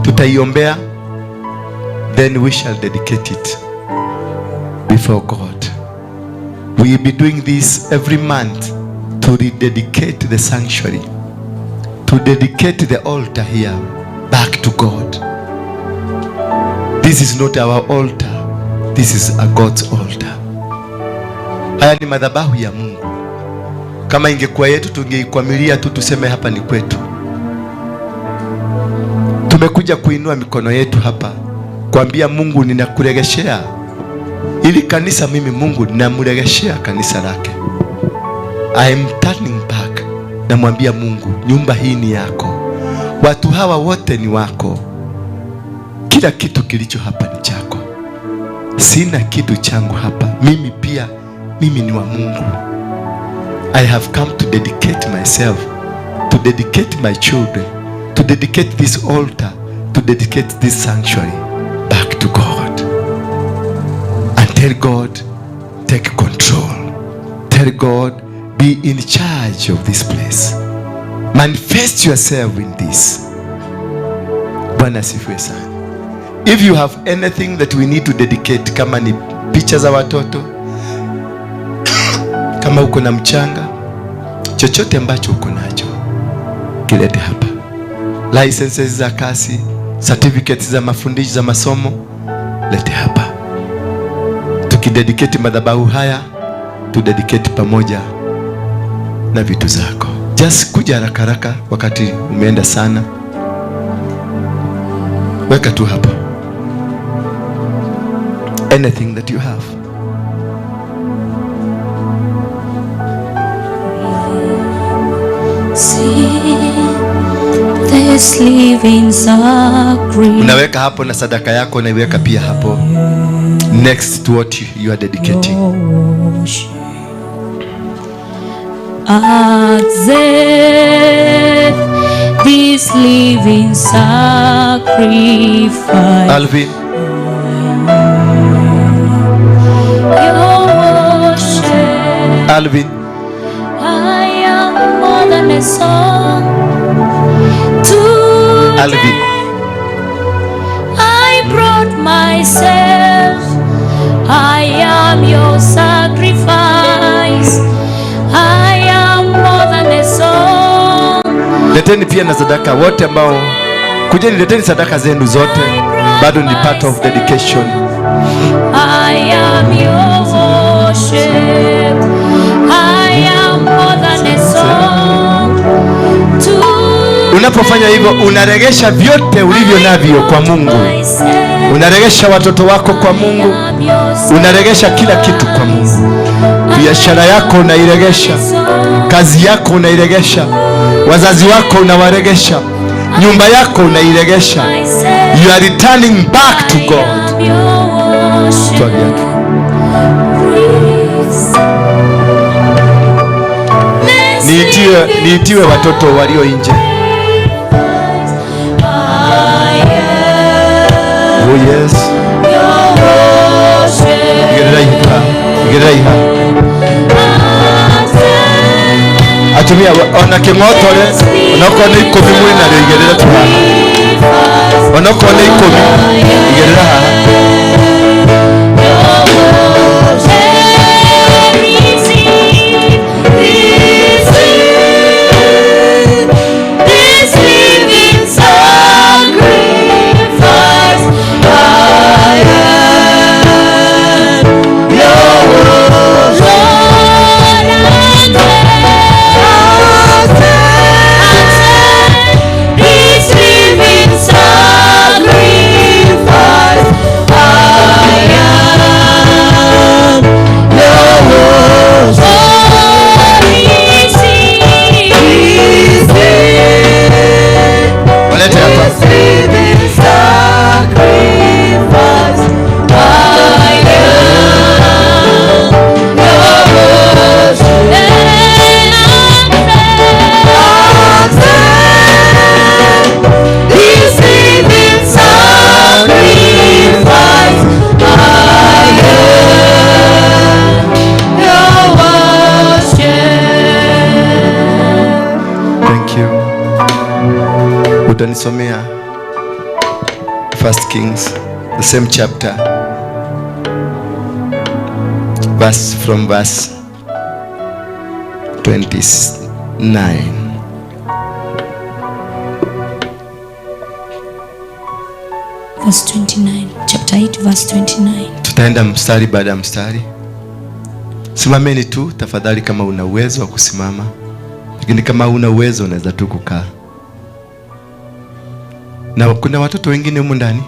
Tutaiombea, then we shall dedicate it before God. We will be doing this every month to rededicate the sanctuary, to dedicate the altar here back to God. This is not our altar, this is a God's altar. Haya ni madhabahu ya Mungu. Kama ingekuwa yetu tungeikwamilia tu tuseme hapa ni kwetu. Tumekuja kuinua mikono yetu hapa kuambia Mungu, ninakuregeshea ili kanisa. Mimi Mungu ninamregeshea kanisa lake. I am turning back. Namwambia Mungu, nyumba hii ni yako, watu hawa wote ni wako, kila kitu kilicho hapa ni chako. Sina kitu changu hapa. Mimi pia, mimi ni wa Mungu. I have come to dedicate myself, to dedicate my children, to dedicate this altar, to dedicate this sanctuary back to God. And tell God, take control. Tell God, be in charge of this place. Manifest yourself in this. Bwana asifiwe sana. If you have anything that we need to dedicate, kama ni picha za watoto, kama uko na mchanga, chochote ambacho uko nacho kilete hapa. Licenses za kazi, certificates za mafundisho za masomo, lete hapa. Tukidedicate madhabahu haya, tudedicate pamoja na vitu zako. Just kuja haraka haraka, wakati umeenda sana. Weka tu hapa. Anything that you have. See this living sacrifice. Unaweka hapo na sadaka yako unaiweka pia hapo next to what you are dedicating. Accept this living sacrifice. Alvin, Your worship. Alvin, I am more than a song. Today Alvin. I brought myself. I am your sacrifice. I am more than a song. Leteni pia na sadaka wote ambao kujeni, leteni sadaka zenu zote, bado ni part of dedication. I am your worship. I am more than a song. Unapofanya hivyo unaregesha vyote ulivyo navyo kwa Mungu. Unaregesha watoto wako kwa Mungu. Unaregesha kila kitu kwa Mungu. Biashara yako unairegesha, kazi yako unairegesha, wazazi wako unawaregesha, nyumba yako unairegesha. You are returning back to God. Toa viatu. Niitiwe watoto walio nje. Oh yes. Igerera iha. Atumia ona king'otore, onokorwo nĩ 10 mwĩ narĩo igerera tu haha. Onokorwo nĩ 10 igerera haha. Utanisomea First Kings, the same chapter, verse from verse 29. Verse 29, chapter 8 verse 29. Tutaenda mstari baada ya mstari. Simameni tu tafadhali kama una uwezo wa kusimama. Lakini kama huna uwezo unaweza tu kukaa. Na kuna watoto wengine humu ndani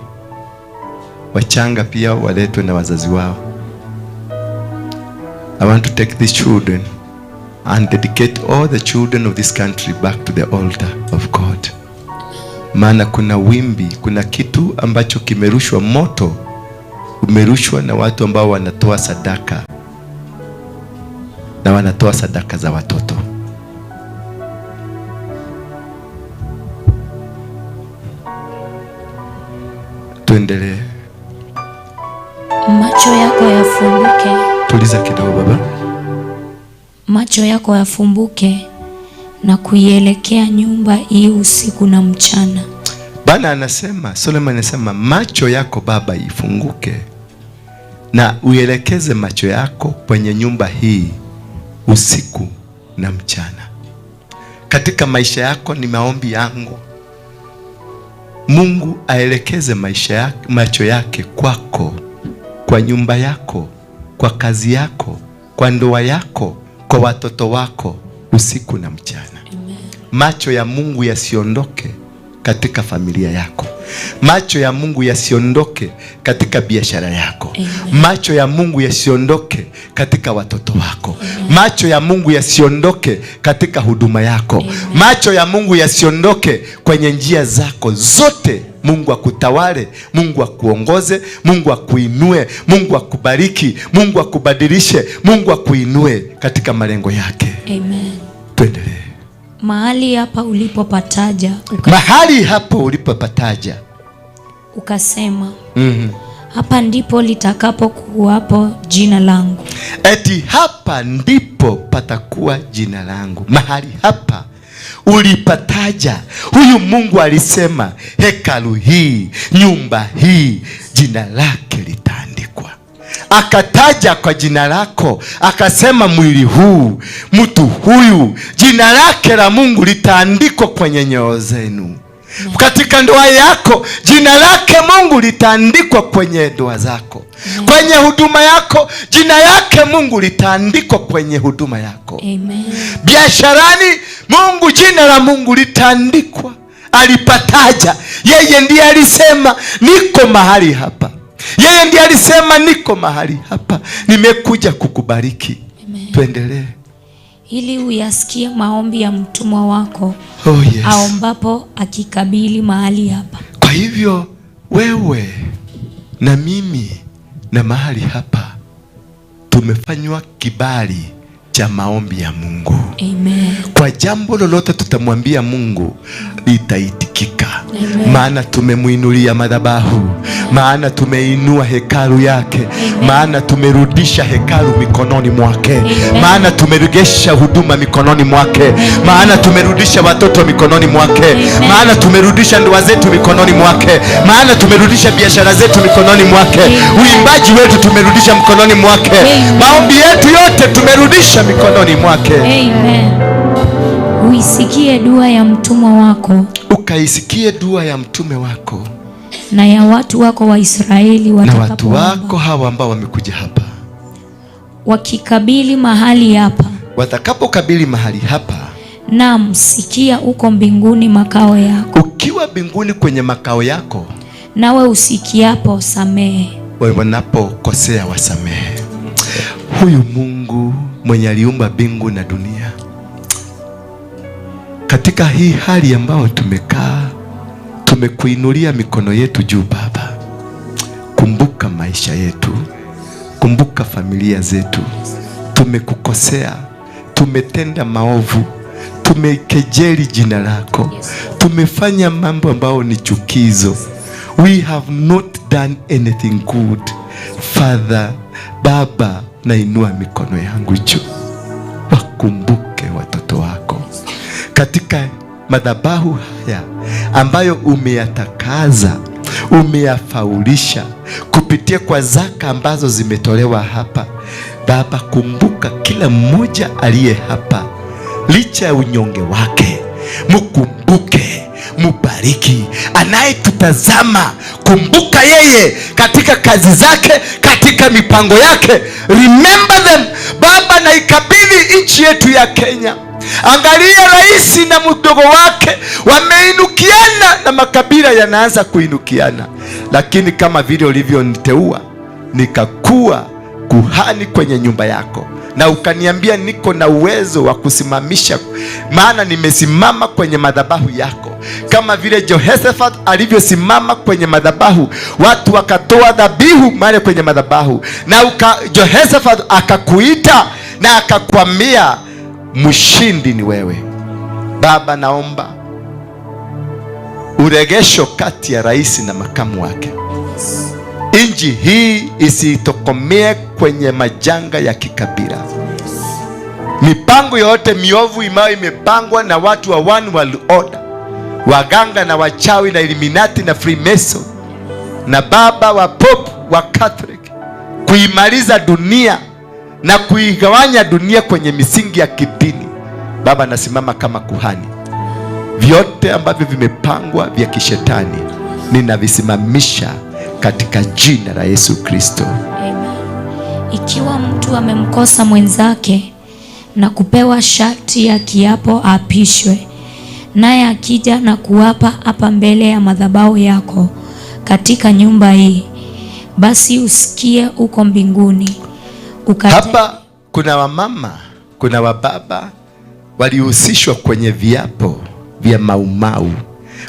wachanga pia waletwe na wazazi wao. I want to take these children and dedicate all the children of this country back to the altar of God. Maana kuna wimbi, kuna kitu ambacho kimerushwa, moto umerushwa na watu ambao wanatoa sadaka, na wanatoa sadaka za watoto. Tuendelee. Macho yako yafumbuke. Tuliza kidogo baba. Macho yako yafumbuke na kuielekea nyumba hii usiku na mchana. Bana anasema, Solomon anasema macho yako baba ifunguke na uelekeze macho yako kwenye nyumba hii usiku na mchana. Katika maisha yako ni maombi yangu, Mungu aelekeze maisha yake, macho yake kwako, kwa nyumba yako, kwa kazi yako, kwa ndoa yako, kwa watoto wako usiku na mchana. Amen. Macho ya Mungu yasiondoke katika familia yako. Macho ya Mungu yasiondoke katika biashara yako. Amen. Macho ya Mungu yasiondoke katika watoto wako. Amen. Macho ya Mungu yasiondoke katika huduma yako. Amen. Macho ya Mungu yasiondoke kwenye njia zako zote. Mungu akutawale, Mungu akuongoze, Mungu akuinue, Mungu akubariki, Mungu akubadilishe, Mungu akuinue katika malengo yake. Amen. Tuendelee. Mahali hapa ulipopataja mahali hapo ulipopataja ukasema, hapa ndipo litakapokuwapo jina langu. Eti hapa ndipo patakuwa jina langu. Mahali hapa ulipataja. Huyu Mungu alisema hekalu hii, nyumba hii, jina lake litaandikwa. Akataja kwa jina lako, akasema mwili huu, mtu huyu, jina lake la Mungu litaandikwa kwenye nyoyo zenu. Katika ndoa yako, jina lake Mungu litaandikwa kwenye ndoa zako. Kwenye huduma yako, jina lake Mungu litaandikwa kwenye huduma yako. Amen. Biasharani, Mungu, jina la Mungu litaandikwa. Alipataja. Yeye ndiye alisema niko mahali hapa. Yeye ndiye alisema niko mahali hapa, nimekuja kukubariki. Tuendelee. Ili uyasikie maombi ya mtumwa wako, oh, yes, aombapo akikabili mahali hapa. Kwa hivyo wewe na mimi na mahali hapa tumefanywa kibali cha maombi ya Mungu. Amen. Kwa jambo lolote tutamwambia Mungu litaitikika. Maana tumemuinulia madhabahu, maana tumeinua hekalu yake, maana tumerudisha hekalu mikononi mwake, maana tumeregesha huduma mikononi mwake, maana tumerudisha watoto mikononi mwake, maana tumerudisha ndoa zetu mikononi mwake, maana tumerudisha biashara zetu mikononi mwake, uimbaji wetu tumerudisha mikononi mwake, maombi yetu yote tumerudisha mikononi mwake. Amen. Uisikie dua ya mtumwa wako, ukaisikie dua ya mtume wako na ya watu wako wa Israeli na watu wako hawa ambao wamekuja hapa, wakikabili mahali hapa, watakapokabili mahali hapa. Naam, sikia uko mbinguni makao yako, ukiwa mbinguni kwenye makao yako, nawe usikiapo samehe, wanapokosea wasamehe. Huyu Mungu mwenye aliumba mbingu na dunia, katika hii hali ambayo tumekaa, tumekuinulia mikono yetu juu Baba. Kumbuka maisha yetu, kumbuka familia zetu. Tumekukosea, tumetenda maovu, tumekejeli jina lako, tumefanya mambo ambayo ni chukizo. We have not done anything good. Father, Baba, nainua mikono yangu juu, wakumbuke watoto wako katika madhabahu haya ambayo umeyatakaza, umeyafaulisha kupitia kwa zaka ambazo zimetolewa hapa. Baba, kumbuka kila mmoja aliye hapa, licha ya unyonge wake, mkumbuke, mubariki. Anayetutazama, kumbuka yeye katika kazi zake, katika mipango yake. Remember them. Baba, naikabidhi nchi yetu ya Kenya. Angalia rais na mdogo wake wameinukiana, na makabila yanaanza kuinukiana, lakini kama vile ulivyoniteua nikakuwa kuhani kwenye nyumba yako, na ukaniambia niko na uwezo wa kusimamisha, maana nimesimama kwenye madhabahu yako, kama vile Jehoshaphat alivyosimama kwenye madhabahu, watu wakatoa dhabihu male kwenye madhabahu, na Jehoshaphat akakuita na akakwambia mshindi ni wewe. Baba, naomba uregesho kati ya rais na makamu wake. Nchi hii isitokomee kwenye majanga ya kikabila. Mipango yote miovu imayo imepangwa na watu wa One World Order, waganga na wachawi na Illuminati na Freemason na baba wa Pope wa Catholic, kuimaliza dunia na kuigawanya dunia kwenye misingi ya kidini. Baba, nasimama kama kuhani. Vyote ambavyo vimepangwa vya kishetani ninavisimamisha katika jina la Yesu Kristo. Amen. Ikiwa mtu amemkosa mwenzake na kupewa sharti ya kiapo aapishwe, naye akija na kuapa hapa mbele ya madhabahu yako katika nyumba hii, basi usikie uko mbinguni Hapa kuna wamama, kuna wababa walihusishwa kwenye viapo vya maumau,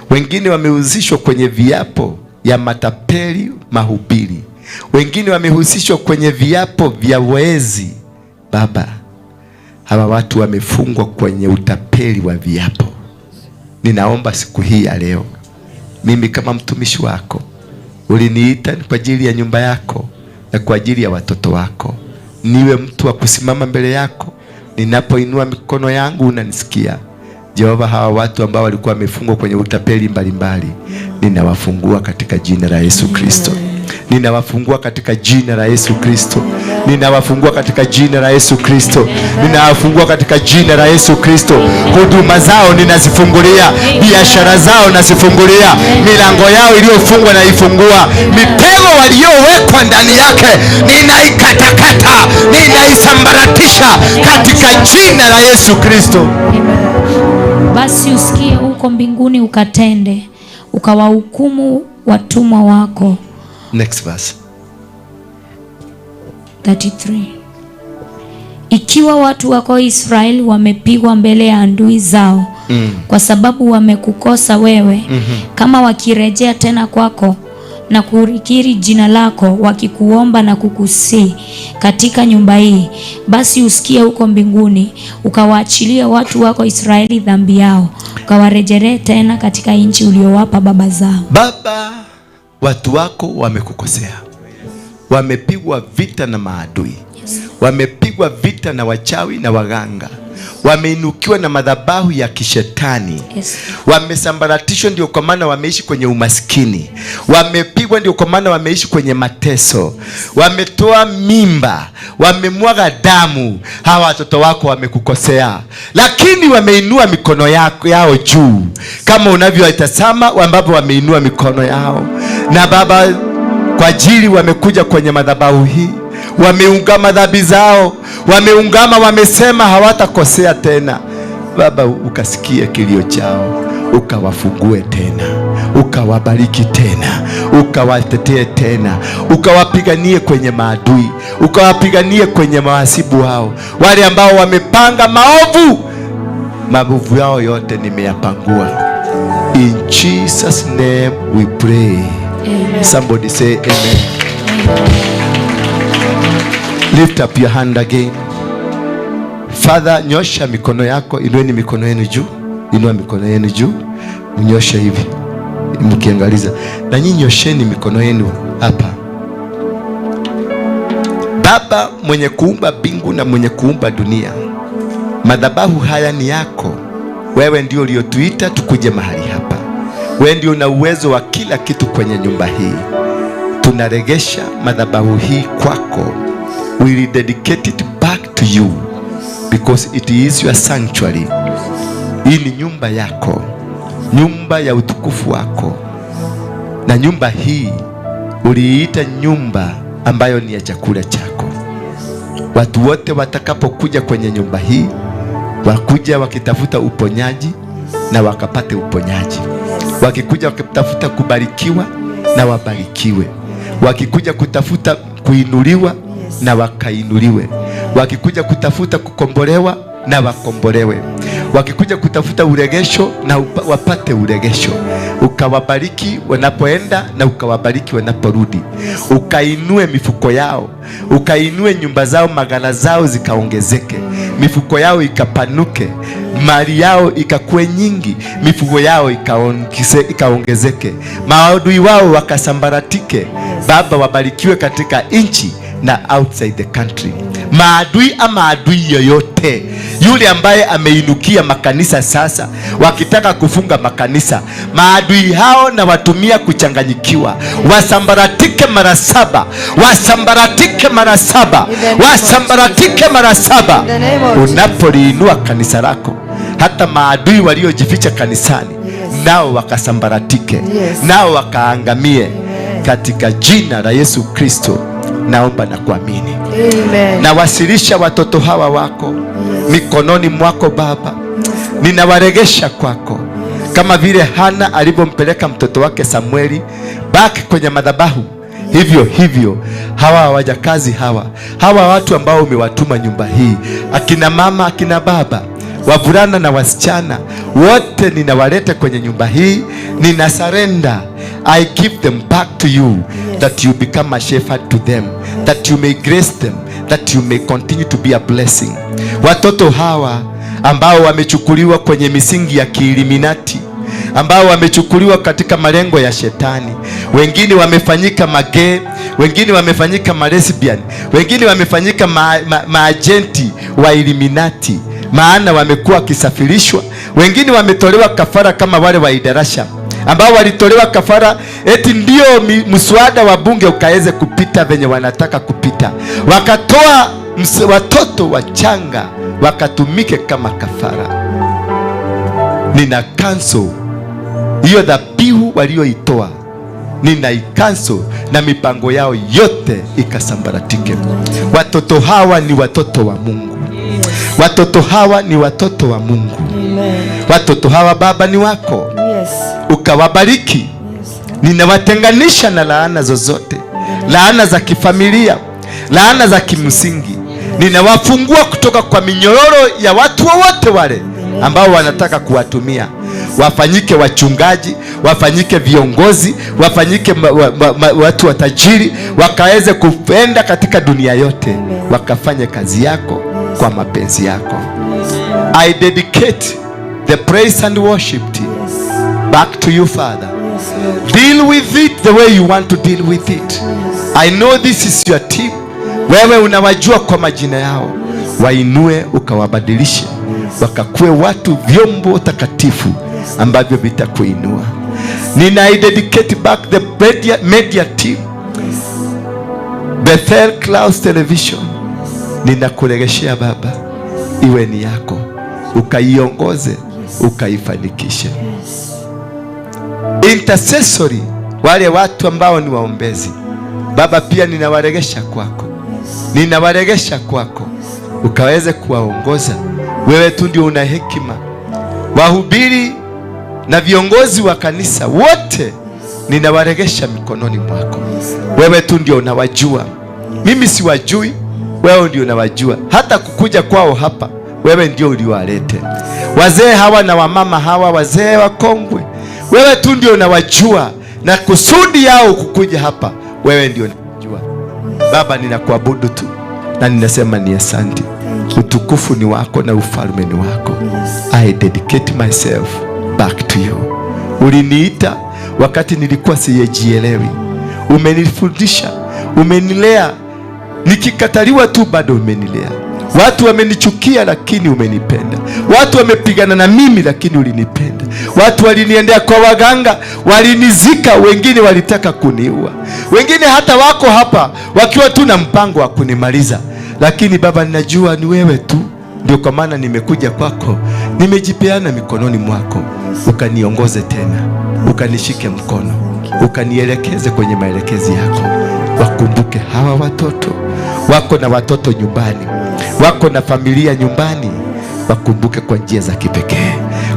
wengine wamehusishwa kwenye viapo ya matapeli mahubiri, wengine wamehusishwa kwenye viapo vya wezi. Baba, hawa watu wamefungwa kwenye utapeli wa viapo. Ninaomba siku hii ya leo, mimi kama mtumishi wako, uliniita kwa ajili ya nyumba yako na kwa ajili ya watoto wako, niwe mtu wa kusimama mbele yako. Ninapoinua mikono yangu unanisikia. Jehova, hawa watu ambao walikuwa wamefungwa kwenye utapeli mbalimbali, ninawafungua katika jina la Yesu Kristo. Ninawafungua katika jina la Yesu Kristo. Ninawafungua katika jina la Yesu Kristo. Ninawafungua katika jina la Yesu Kristo. Huduma zao ninazifungulia, biashara zao nazifungulia, milango yao iliyofungwa naifungua, mitego waliowekwa ndani yake ninaikatakata, ninaisambaratisha katika jina la Yesu Kristo. Basi usikie huko mbinguni ukatende, ukawahukumu watumwa wako. Next verse. 33. Ikiwa watu wako Israeli wamepigwa mbele ya adui zao, kwa sababu wamekukosa wewe, kama wakirejea tena kwako na kulikiri jina lako, wakikuomba na kukusii katika nyumba hii, basi usikie huko mbinguni, ukawaachilia watu wako Israeli dhambi yao, ukawarejelee tena katika nchi uliowapa baba zao. Baba, watu wako wamekukosea, wamepigwa vita na maadui, wamepigwa vita na wachawi na waganga, wameinukiwa na madhabahu ya kishetani, wamesambaratishwa, ndio kwa maana wameishi kwenye umaskini, wamepigwa, ndio kwa maana wameishi kwenye mateso, wametoa mimba, wamemwaga damu. Hawa watoto wako wamekukosea, lakini wameinua mikono yao juu, kama unavyoitazama ambapo wameinua mikono yao. Na Baba, kwa ajili wamekuja kwenye madhabahu hii, wameungama dhambi zao, wameungama, wamesema hawatakosea tena. Baba, ukasikie kilio chao, ukawafungue tena, ukawabariki tena, ukawatetee tena, ukawapiganie kwenye maadui, ukawapiganie kwenye mawasibu wao, wale ambao wamepanga maovu. Maovu yao yote nimeyapangua. In Jesus name we pray. Amen. Somebody say amen. Lift up your hand again. Father, nyosha mikono yako, inueni mikono yenu juu, inua mikono yenu juu, mnyoshe hivi mkiangaliza, na nyinyi nyosheni mikono yenu hapa. Baba mwenye kuumba mbingu na mwenye kuumba dunia, madhabahu haya ni yako. Wewe ndio uliotuita tukuje mahali hapa. Wewe ndio una uwezo wa kila kitu kwenye nyumba hii. Tunaregesha madhabahu hii kwako. We rededicate it back to you because it is your sanctuary. Hii ni nyumba yako, nyumba ya utukufu wako, na nyumba hii uliiita nyumba ambayo ni ya chakula chako. Watu wote watakapokuja kwenye nyumba hii, wakuja wakitafuta uponyaji na wakapate uponyaji, wakikuja wakitafuta kubarikiwa na wabarikiwe, wakikuja kutafuta kuinuliwa na wakainuliwe, wakikuja kutafuta kukombolewa na wakombolewe, wakikuja kutafuta uregesho na wapate uregesho. Ukawabariki wanapoenda na ukawabariki wanaporudi, ukainue mifuko yao, ukainue nyumba zao, maghala zao zikaongezeke, mifuko yao ikapanuke, mali yao ikakue nyingi, mifugo yao ikaongezeke, maadui wao wakasambaratike. Baba, wabarikiwe katika nchi na outside the country. Maadui ama adui yoyote yule ambaye ameinukia makanisa sasa, wakitaka kufunga makanisa, maadui hao na watumia kuchanganyikiwa, wasambaratike mara saba, wasambaratike mara saba, wasambaratike mara saba. Unapoliinua kanisa lako, hata maadui waliojificha kanisani nao wakasambaratike, nao wakaangamie, katika jina la Yesu Kristo naomba na kuamini. Amen. Nawasilisha watoto hawa wako mikononi mwako Baba, ninawaregesha kwako, kama vile Hana alivyompeleka mtoto wake Samueli back kwenye madhabahu, hivyo hivyo hawa wajakazi hawa watu ambao umewatuma nyumba hii, akina mama, akina baba, wavulana na wasichana, wote ninawaleta kwenye nyumba hii, nina surrender. I give them back to you, that you become a shepherd to them, that you may grace them, that you may continue to be a blessing. Watoto hawa ambao wamechukuliwa kwenye misingi ya kiiliminati, ambao wamechukuliwa katika malengo ya shetani, wengine wamefanyika magay, wengine wamefanyika malesbian, wengine wamefanyika maajenti wa Illuminati, maana wamekuwa wakisafirishwa. Wengine wametolewa kafara kama wale wa Idarasha ambao walitolewa kafara eti ndio mswada wa bunge ukaweze kupita venye wanataka kupita, wakatoa watoto wachanga wakatumike kama kafara. Nina cancel hiyo dhabihu walioitoa, ninaicancel na mipango yao yote ikasambaratike. Watoto hawa ni watoto wa Mungu. Watoto hawa ni watoto wa Mungu. Amen. Watoto hawa Baba ni wako, ukawabariki. Ninawatenganisha na laana zozote, laana za kifamilia, laana za kimsingi. Ninawafungua kutoka kwa minyororo ya watu wowote wale ambao wanataka kuwatumia wafanyike wachungaji, wafanyike viongozi, wafanyike watu watajiri, wakaweze kupenda katika dunia yote, wakafanye kazi yako kwa mapenzi yako. I dedicate the praise and worship team back to you, Father. Yes, Lord. Deal with it the way you want to deal with it. I know this is your team. Wewe unawajua kwa majina yao. Wainue ukawabadilishe, wakakue watu vyombo takatifu ambavyo vitakuinua. Nina dedicate back the media team, Bethel Clouds Television. Ninakuregeshea Baba, iwe ni yako, ukaiongoze, ukaifanikishe. Intercessory, wale watu ambao ni waombezi, Baba, pia ninawaregesha kwako, ninawaregesha kwako, ukaweze kuwaongoza. Wewe tu ndio una hekima. Wahubiri na viongozi wa kanisa wote ninawaregesha mikononi mwako. Wewe tu ndio unawajua, mimi siwajui, wewe ndio unawajua. Hata kukuja kwao hapa, wewe ndio uliwalete wazee hawa na wamama hawa, wazee wakongwe, wewe tu ndio unawajua, na kusudi yao kukuja hapa, wewe ndio unajua. Baba, ninakuabudu tu na ninasema ni asante. Utukufu ni wako na ufalme ni wako. I dedicate myself back to you. Uliniita wakati nilikuwa siyejielewi, umenifundisha, umenilea. Nikikataliwa tu bado umenilea. Watu wamenichukia lakini umenipenda. Watu wamepigana na mimi lakini ulinipenda. God. Watu waliniendea kwa waganga, walinizika, wengine walitaka kuniua, wengine hata wako hapa wakiwa tu na mpango wa kunimaliza. Lakini Baba, ninajua ni wewe tu, ndio kwa maana nimekuja kwako, nimejipeana mikononi mwako, ukaniongoze tena, ukanishike mkono, ukanielekeze kwenye maelekezi yako. Wakumbuke hawa watoto, wako na watoto nyumbani, wako na familia nyumbani, wakumbuke kwa njia za kipekee.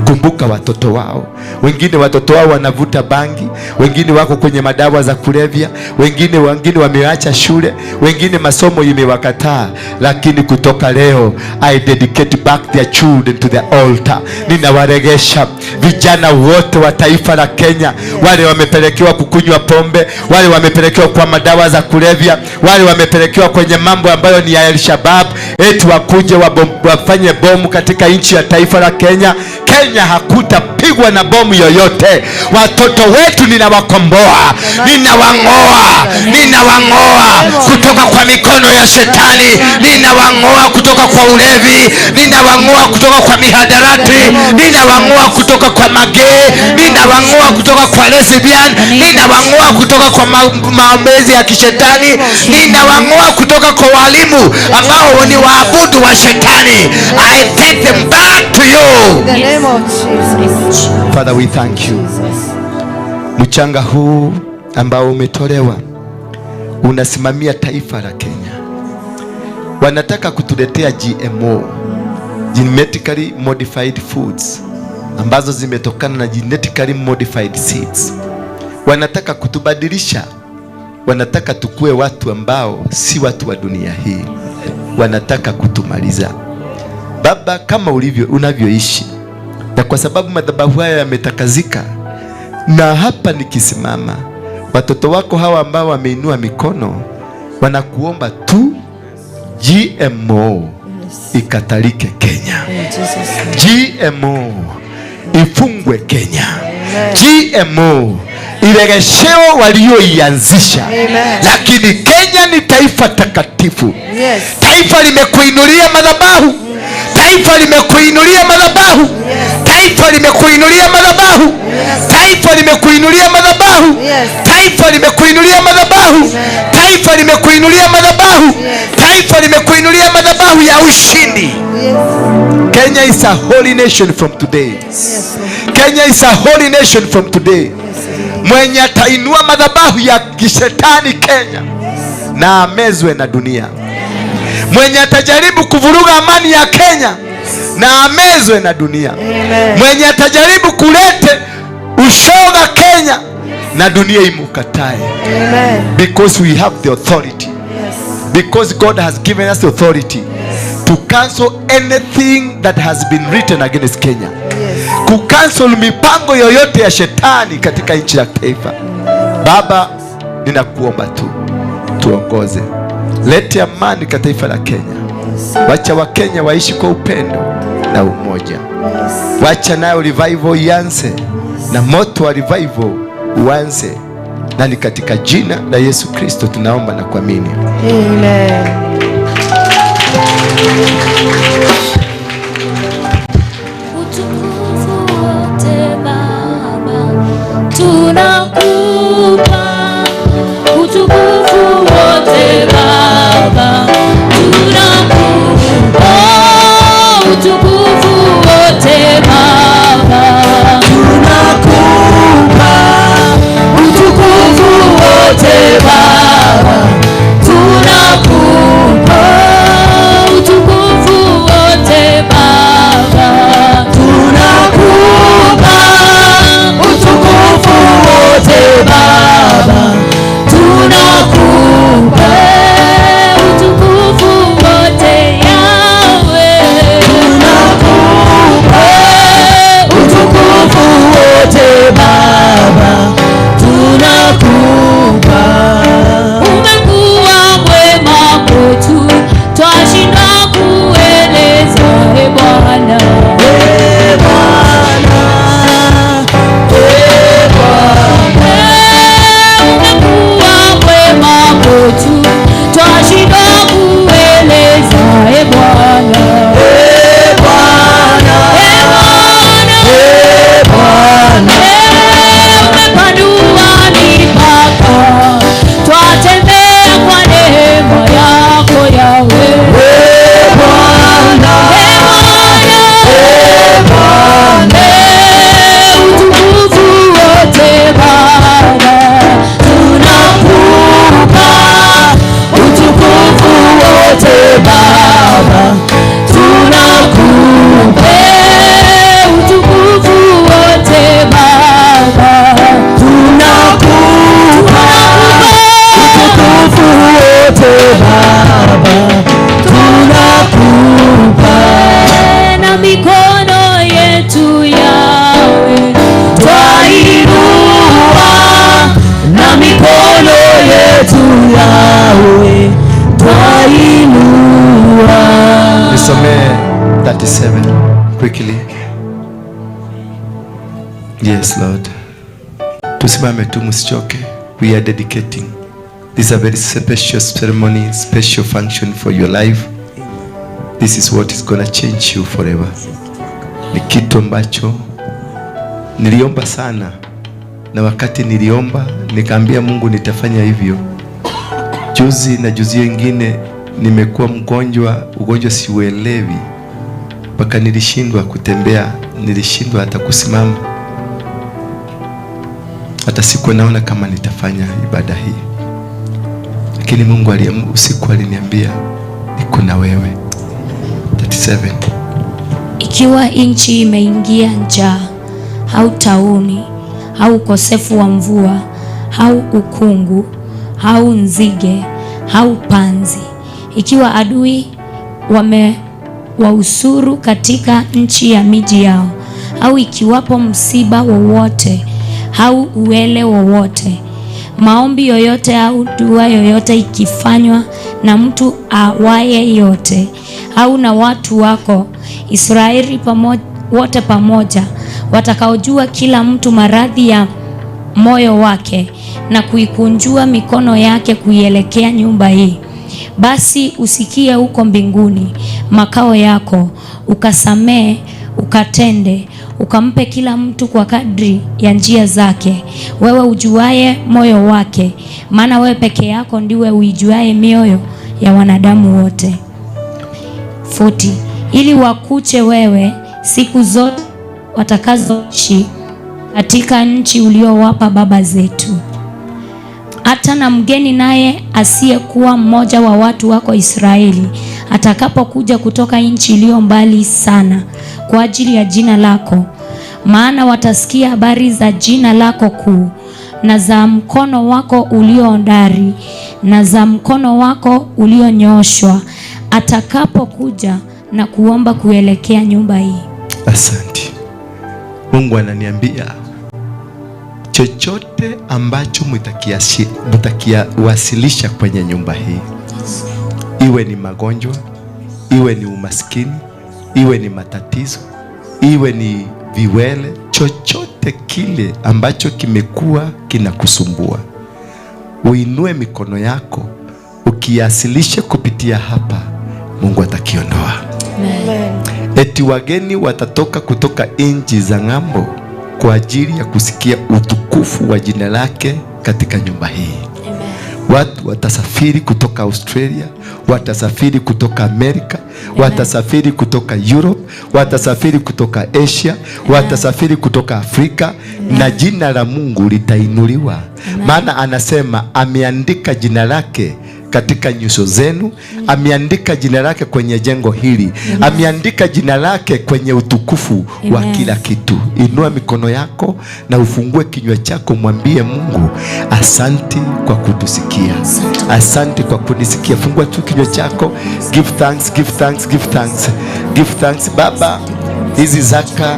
Kumbuka watoto wao. Wengine watoto wao wanavuta bangi, wengine wako kwenye madawa za kulevya, wengine wameacha shule, wengine masomo imewakataa. Lakini kutoka leo, I dedicate back their children to the altar. Ninawaregesha vijana wote wa taifa la Kenya, wale wamepelekewa kukunywa pombe, wale wamepelekewa kwa madawa za kulevya, wale wamepelekewa kwenye mambo ambayo ni ya El Shabab, eti wakuje wafanye bomu katika nchi ya taifa la Kenya. Kenya hakutapigwa na bomu yoyote. Watoto wetu ninawakomboa, ninawang'oa, ninawang'oa kutoka kwa mikono ya shetani, ninawang'oa kutoka kwa ulevi, ninawang'oa kutoka kwa mihadarati, ninawang'oa kutoka kwa magay, ninawang'oa kutoka kwa lesbian, ninawang'oa kutoka kwa maombezi ya kishetani, ninawang'oa kutoka kwa walimu ambao ni waabudu wa shetani. I take them back to you. In the name of Jesus. Father, we thank you. Mchanga huu ambao umetolewa unasimamia taifa la Kenya. Wanataka kutuletea GMO, genetically modified foods, ambazo zimetokana na genetically modified seeds. Wanataka kutubadilisha, wanataka tukue watu ambao si watu wa dunia hii, wanataka kutumaliza. Baba, kama ulivyo unavyoishi, na kwa sababu madhabahu haya yametakazika, na hapa nikisimama, watoto wako hawa ambao wameinua mikono wanakuomba tu GMO ikatalike Kenya. In Jesus' name. GMO ifungwe Kenya. GMO iregeshewe walioianzisha. Amen. Lakini Kenya ni taifa takatifu. Yes. Taifa limekuinulia madhabahu. Taifa limekuinulia madhabahu. Taifa limekuinulia madhabahu. Taifa limekuinulia madhabahu. Yes. Taifa limekuinulia madhabahu. Taifa limekuinulia madhabahu. Taifa limekuinulia madhabahu ya ushindi. Yes. Kenya is a holy nation from today. Yes, Lord. Kenya is a holy nation from today. Yes. Mwenye atainua madhabahu ya kishetani Kenya na amezwe na dunia. Mwenye atajaribu kuvuruga amani ya Kenya na amezwe na dunia. Amen. Mwenye atajaribu kulete ushoga Kenya na dunia imukatae. Amen. Because we have the authority. Yes. Because God has given us the authority to cancel anything that has been written against Kenya. Yes. Kucancel mipango yoyote ya shetani katika nchi ya taifa. Baba, ninakuomba tu tuongoze, lete amani katika taifa la Kenya. Wacha Wakenya waishi kwa upendo na umoja. Wacha nayo revival ianze na moto wa revival uanze, na ni katika jina la Yesu Kristo tunaomba na kuamini. Amen. Utukufu wote Baba tunakupa, utukufu wote Baba tunakupa, utukufu wote Baba tunakupa, utukufu wote Baba tunakupa, utukufu wote Baba tunakupa, utukufu wote Baba. yetu Yahweh, twainua. Nisomee 37 quickly. Yes, Lord. Tusimame tu, msichoke. We are dedicating. This is a very special ceremony, special function for your life. This is what is gonna change you forever. Ni kitu ambacho niliomba sana, na wakati niliomba nikaambia Mungu nitafanya hivyo. Juzi na juzi nyingine nimekuwa mgonjwa, ugonjwa siuelewi, mpaka nilishindwa kutembea, nilishindwa hata kusimama. Hata sikuwa naona kama nitafanya ibada hii, lakini Mungu usiku aliniambia niko na wewe. 37. Ikiwa nchi imeingia njaa au tauni au ukosefu wa mvua au ukungu au nzige au panzi, ikiwa adui wamewausuru katika nchi ya miji yao, au ikiwapo msiba wowote au uele wowote, maombi yoyote au dua yoyote ikifanywa na mtu awaye yote au na watu wako Israeli wote pamoja, watakaojua kila mtu maradhi ya moyo wake na kuikunjua mikono yake kuielekea nyumba hii, basi usikie huko mbinguni makao yako, ukasamee, ukatende, ukampe kila mtu kwa kadri ya njia zake, wewe ujuaye moyo wake, maana wewe peke yako ndiwe uijuaye mioyo ya wanadamu wote. 40. Ili wakuche wewe siku zote watakazoishi katika nchi uliowapa baba zetu. Hata na mgeni naye asiyekuwa mmoja wa watu wako Israeli atakapokuja kutoka nchi iliyo mbali sana kwa ajili ya jina lako, maana watasikia habari za jina lako kuu na za mkono wako ulio hodari na za mkono wako ulionyooshwa, atakapokuja na kuomba kuelekea nyumba hii. Asante. Mungu ananiambia chochote ambacho mtakiwasilisha kwenye nyumba hii, iwe ni magonjwa, iwe ni umaskini, iwe ni matatizo, iwe ni viwele, chochote kile ambacho kimekuwa kinakusumbua, uinue mikono yako ukiasilishe kupitia hapa, Mungu atakiondoa. Amen. Eti wageni watatoka kutoka nchi za ng'ambo kwa ajili ya kusikia utukufu wa jina lake katika nyumba hii. Amen. Watu watasafiri kutoka Australia, watasafiri kutoka Amerika, watasafiri kutoka Europe, watasafiri kutoka Asia, watasafiri kutoka Afrika, na jina la Mungu litainuliwa. Maana anasema ameandika jina lake katika nyuso zenu, ameandika jina lake kwenye jengo hili, ameandika jina lake kwenye utukufu wa kila kitu. Inua mikono yako na ufungue kinywa chako, mwambie Mungu asante kwa kutusikia, asante kwa kunisikia. Fungua tu kinywa chako, give thanks, give thanks, give thanks, give thanks. Baba, hizi zaka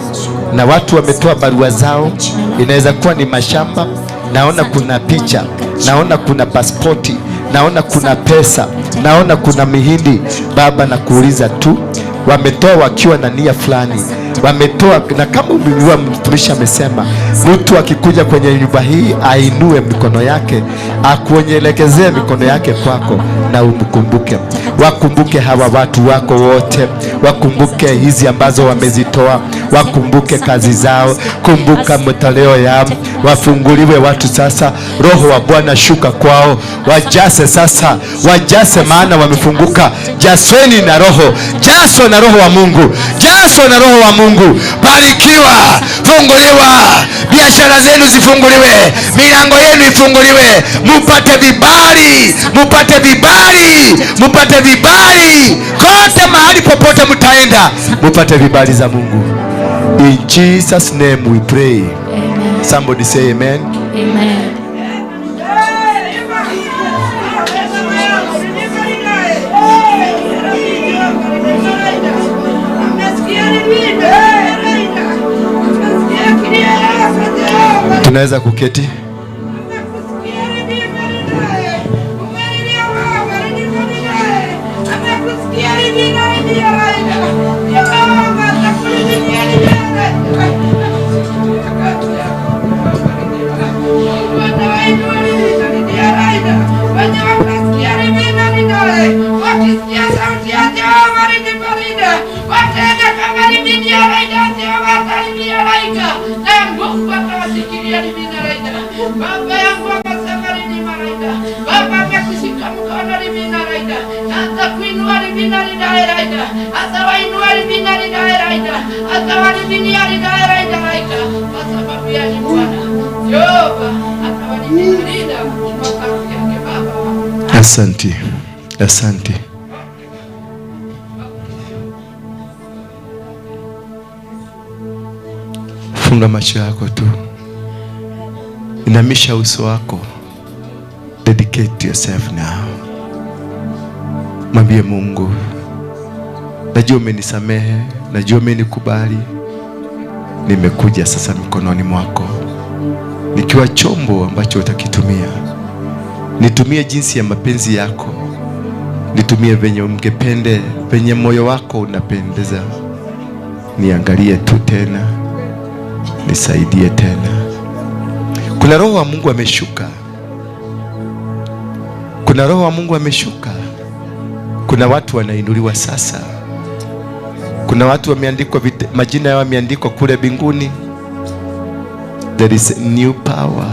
na watu wametoa barua zao, inaweza kuwa ni mashamba, naona kuna picha, naona kuna pasipoti, naona kuna pesa, naona kuna mihindi. Baba, nakuuliza tu, wametoa wakiwa na nia fulani, wametoa na kama umejua, mtumishi amesema mtu akikuja kwenye nyumba hii ainue mikono yake, akuonyelekezee mikono yake kwako, na umkumbuke. Wakumbuke hawa watu wako wote, wakumbuke hizi ambazo wamezitoa, wakumbuke kazi zao, kumbuka matoleo yao, wafunguliwe watu sasa. Roho wa Bwana shuka kwao, wajase sasa, wajase, maana wamefunguka. Jasweni na Roho, jaswa na Roho wa Mungu, jaswa na Roho wa Mungu. Barikiwa, funguliwa, biashara zenu zifunguliwe, milango yenu ifunguliwe, mupate vibali, mupate vibali, mupate vibali kote, mahali popote mtaenda, mupate vibali za Mungu. In Jesus name we pray. Amen. Somebody say amen. Amen. Tunaweza kuketi. Baba amekushika mkono limina raida, atakuinua limina raida, atawainua limina raida, atawaliminia raida raida, kwa sababu ya Bwana Jehova atawalimina kwa kazi yake Baba. Asante, asante. Funga macho yako tu, inamisha uso wako. Dedicate yourself now. Mwambie Mungu, najua umenisamehe, najua umenikubali. Nimekuja sasa mikononi mwako nikiwa chombo ambacho utakitumia. Nitumie jinsi ya mapenzi yako, nitumie venye ungepende, venye moyo wako unapendeza. Niangalie tu tena, nisaidie tena. Kuna roho wa Mungu ameshuka. Kuna roho wa Mungu ameshuka. Kuna watu wanainuliwa sasa. Kuna watu wameandikwa, majina yao yameandikwa kule mbinguni. There is new power.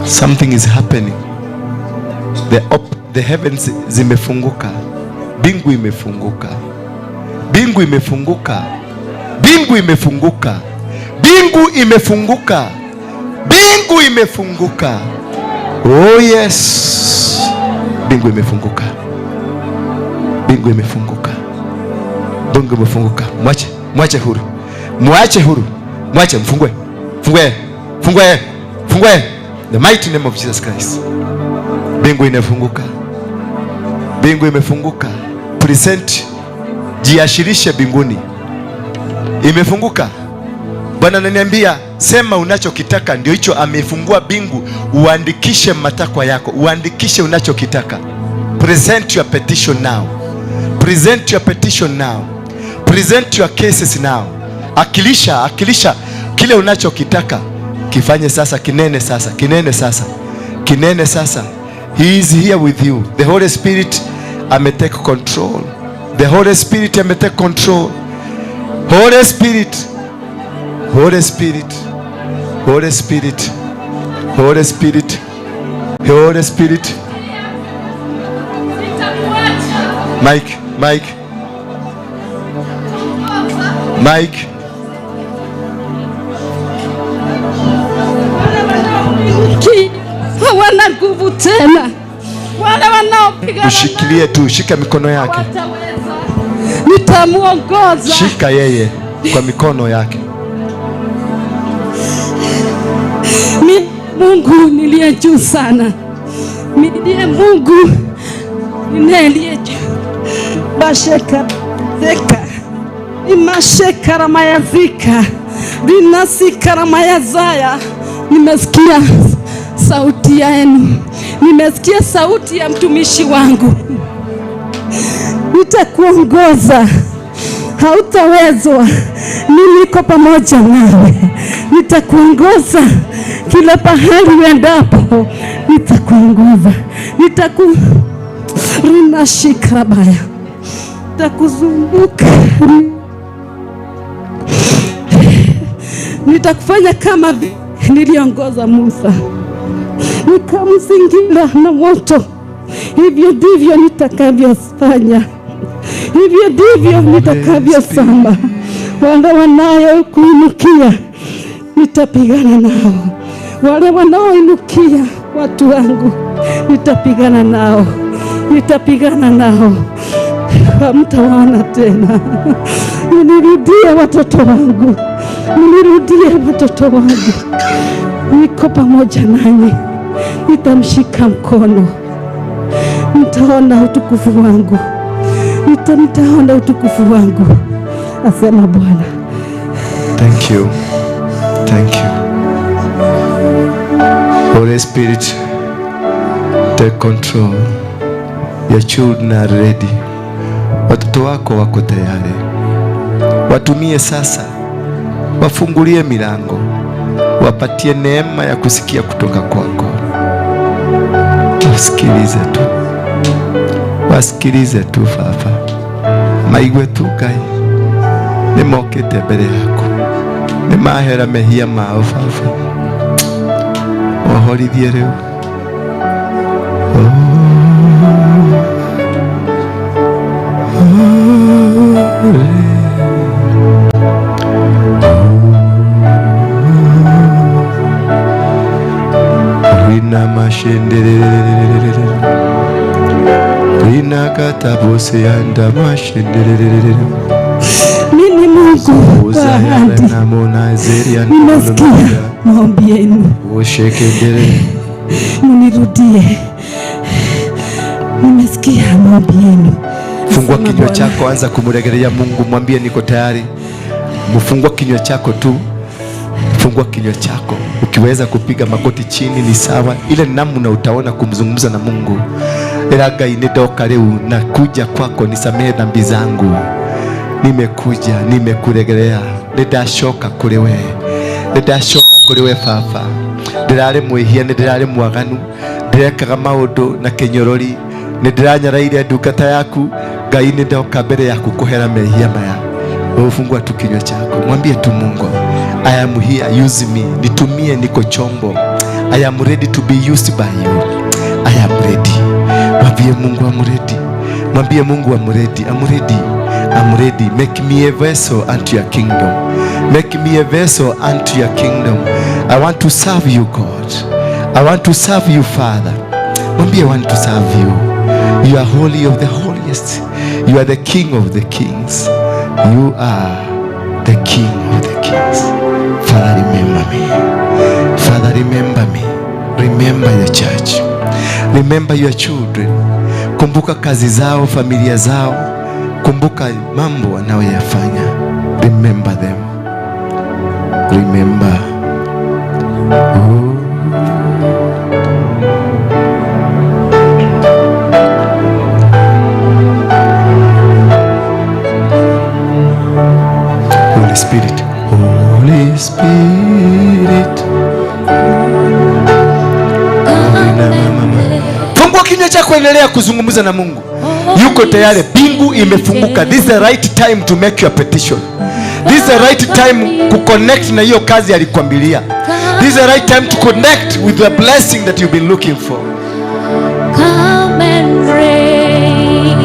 Something is happening. The heavens zimefunguka. Mbingu imefunguka. Mbingu imefunguka. Mbingu imefunguka. Mbingu imefunguka. Mbingu imefunguka. Oh yes. Mbingu imefunguka. Mbingu imefunguka. Mbingu imefunguka. Mwache, mwache huru. Mwache huru. Mwache, mfungue. Fungue. Fungue. Fungue. The mighty name of Jesus Christ. Mbingu imefunguka. Mbingu imefunguka. Present, jiashirishe mbinguni. Imefunguka. Bwana ananiambia sema unachokitaka, ndio hicho amefungua mbingu. Uandikishe matakwa yako, uandikishe unachokitaka. Present your petition now. Present your petition now. Present your cases now. Akilisha, akilisha kile unachokitaka. Kifanye sasa, kinene sasa, kinene sasa, kinene sasa. He is here with you. The Holy Spirit ametake control. The Holy Spirit ametake control. Holy Spirit, Holy Spirit, Holy Spirit, Holy Spirit, Holy Spirit. Mike, Mike, Mike. Hawana nguvu tena. Wale wanaopigana ushikilie tu, shika mikono yake. Nitamuongoza. Shika yeye kwa mikono yake. Mi Mungu niliye juu sana. Mimi ndiye Mungu niliye juu. Basheka zeka. Imasheka ramayazika. Rinasika ramayazaya. Nimesikia sauti yenu. Nimesikia sauti ya mtumishi wangu. Nitakuongoza. Hautawezwa. Mimi niko pamoja nawe. Nitakuongoza kila pahali uendapo. Nitakuongoza. Rinashikrabaya. Nitakuzunguka. Nitakufanya kama niliongoza Musa, nikamzingira na moto. Hivyo ndivyo nitakavyofanya. Hivyo ndivyo nitakavyosema. Wale wanaokuinukia nitapigana nao. Wale wanaoinukia watu wangu nitapigana nao. Nitapigana nao. Hamtawaona tena. Nirudie watoto wangu. Nirudie watoto wangu. Niko pamoja nanyi. Nitamshika mkono. Mtaona utukufu wangu. Mtaona utukufu wangu, asema Bwana. Thank you. Thank you. Holy Spirit, take control. Your children are ready. Watoto wako wako tayari. Watumie sasa. Wafungulie milango. Wapatie neema ya kusikia kutoka kwako. Wasikilize tu. Wasikilize tu Baba. Maigue tu Ngai. Nĩmokĩte mbere yaku. Nĩmahera mehia mao Baba. Ohorithie rĩu. Rina mashenderere Rina katabose anda mashenderere. Mimi Mungu wa ahadi, nimesikia maombi yenu, munirudie. Nimesikia maombi yenu. Fungua kinywa chako, anza kumrejelea Mungu, mwambie niko tayari. Mfungua kinywa chako tu, fungua kinywa chako. Ukiweza kupiga magoti chini ni sawa, ile namna utaona kumzungumza na Mungu. Era Ngai nĩ ndoka rĩu na kuja kwako, nisamehe dhambi zangu. Nimekuja, nimekuregelea, nĩndacoka kũrĩ we, nĩndacoka kũrĩ we Baba. Ndĩrarĩ mwĩhia, nĩndĩrarĩ mwaganu, ndĩrekaga maũndũ na kĩnyorori, nĩndĩranyaraire ndungata yaku. Ngai nĩndoka mbere yaku kũhera mehia maya. Wewe fungua tu kinywa chako, mwambie tu Mungu, I am here, use me, nitumie, niko chombo. I am ready to be used by you. I am ready. Mwambie Mungu I'm ready. Mwambie Mungu I'm ready. I'm ready. I'm ready. Make me a vessel unto your kingdom. Make me a vessel unto your kingdom. I want to serve you, God. I want to serve you, Father. Mwambie I want to serve you. You are holy of the holiest. You are the King of the kings. You are the King of the kings. Father, remember me. Father, remember me. Remember your church. Remember your children. Kumbuka kazi zao, familia zao. Kumbuka mambo wanayoyafanya. Remember them. Remember. Oh. Holy Spirit. Holy Spirit. Fungua kinywa chako, endelea kuzungumza na Mungu. Yuko tayari, mbingu imefunguka. This is the right time to make your petition. This is the right time ku connect na hiyo kazi alikwambilia. This is the right time to connect with the blessing that you've been looking for. Come and reign,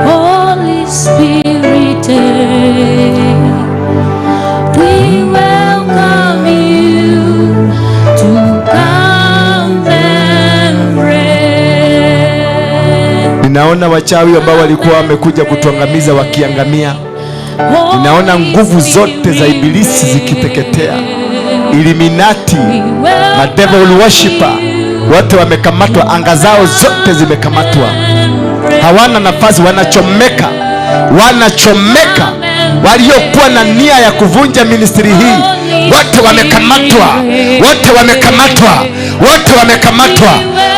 Holy Spirit. We welcome you to come and reign. Ninaona wachawi ambao walikuwa wamekuja kutuangamiza wakiangamia. Ninaona nguvu zote za ibilisi zikiteketea. Illuminati, madevil worshipper, wote wamekamatwa, anga zao zote zimekamatwa. Hawana nafasi, wanachomeka. Wanachomeka. Waliokuwa na nia ya kuvunja ministry hii, wote wamekamatwa. Wote wamekamatwa. Wote wamekamatwa.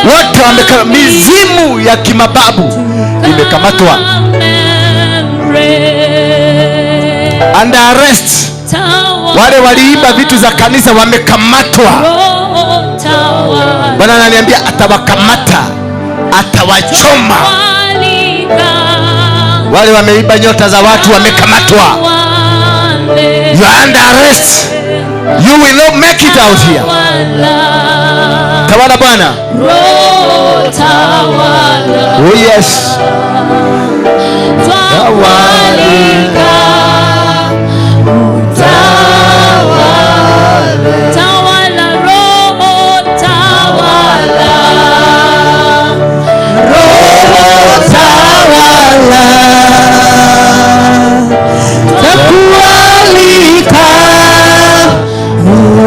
Wote wamekamatwa. Mizimu ya kimababu imekamatwa. Under arrest. Wale waliiba vitu za kanisa wamekamatwa. Bwana ananiambia atawakamata, atawachoma. Wale wameiba nyota za watu wamekamatwa. You are under arrest. You will not make it out here. Tawala Bwana. Oh yes. Tawalika. Tawala Roho, tawala. Roho tawala, takualika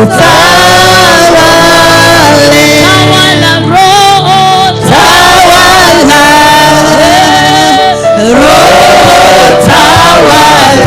utawale. Tawala Roho, tawala. Roho tawala.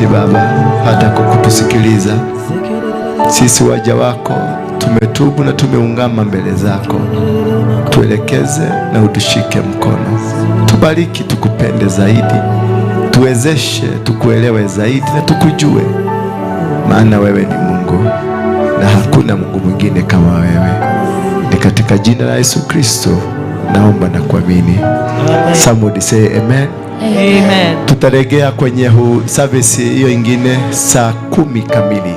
Asante Baba hata kwa kutusikiliza. Sisi waja wako tumetubu na tumeungama mbele zako. Tuelekeze na utushike mkono. Tubariki, tukupende zaidi. Tuwezeshe tukuelewe zaidi na tukujue, maana wewe ni Mungu na hakuna Mungu mwingine kama wewe. Ni katika jina la Yesu Kristo naomba na kuamini. Somebody say amen. Amen. Tutaregea kwenye service hiyo ingine saa 10 kamili.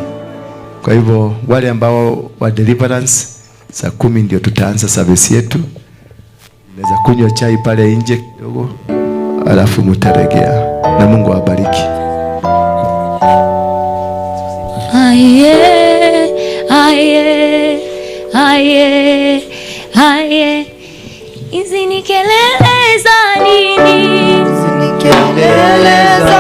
Kwa hivyo wale ambao wa deliverance, saa 10 ndio tutaanza service yetu. Unaweza kunywa chai pale nje kidogo, alafu mtaregea, na Mungu awabariki. Aye, aye, aye, aye. Hizi ni kelele za nini? Kelele.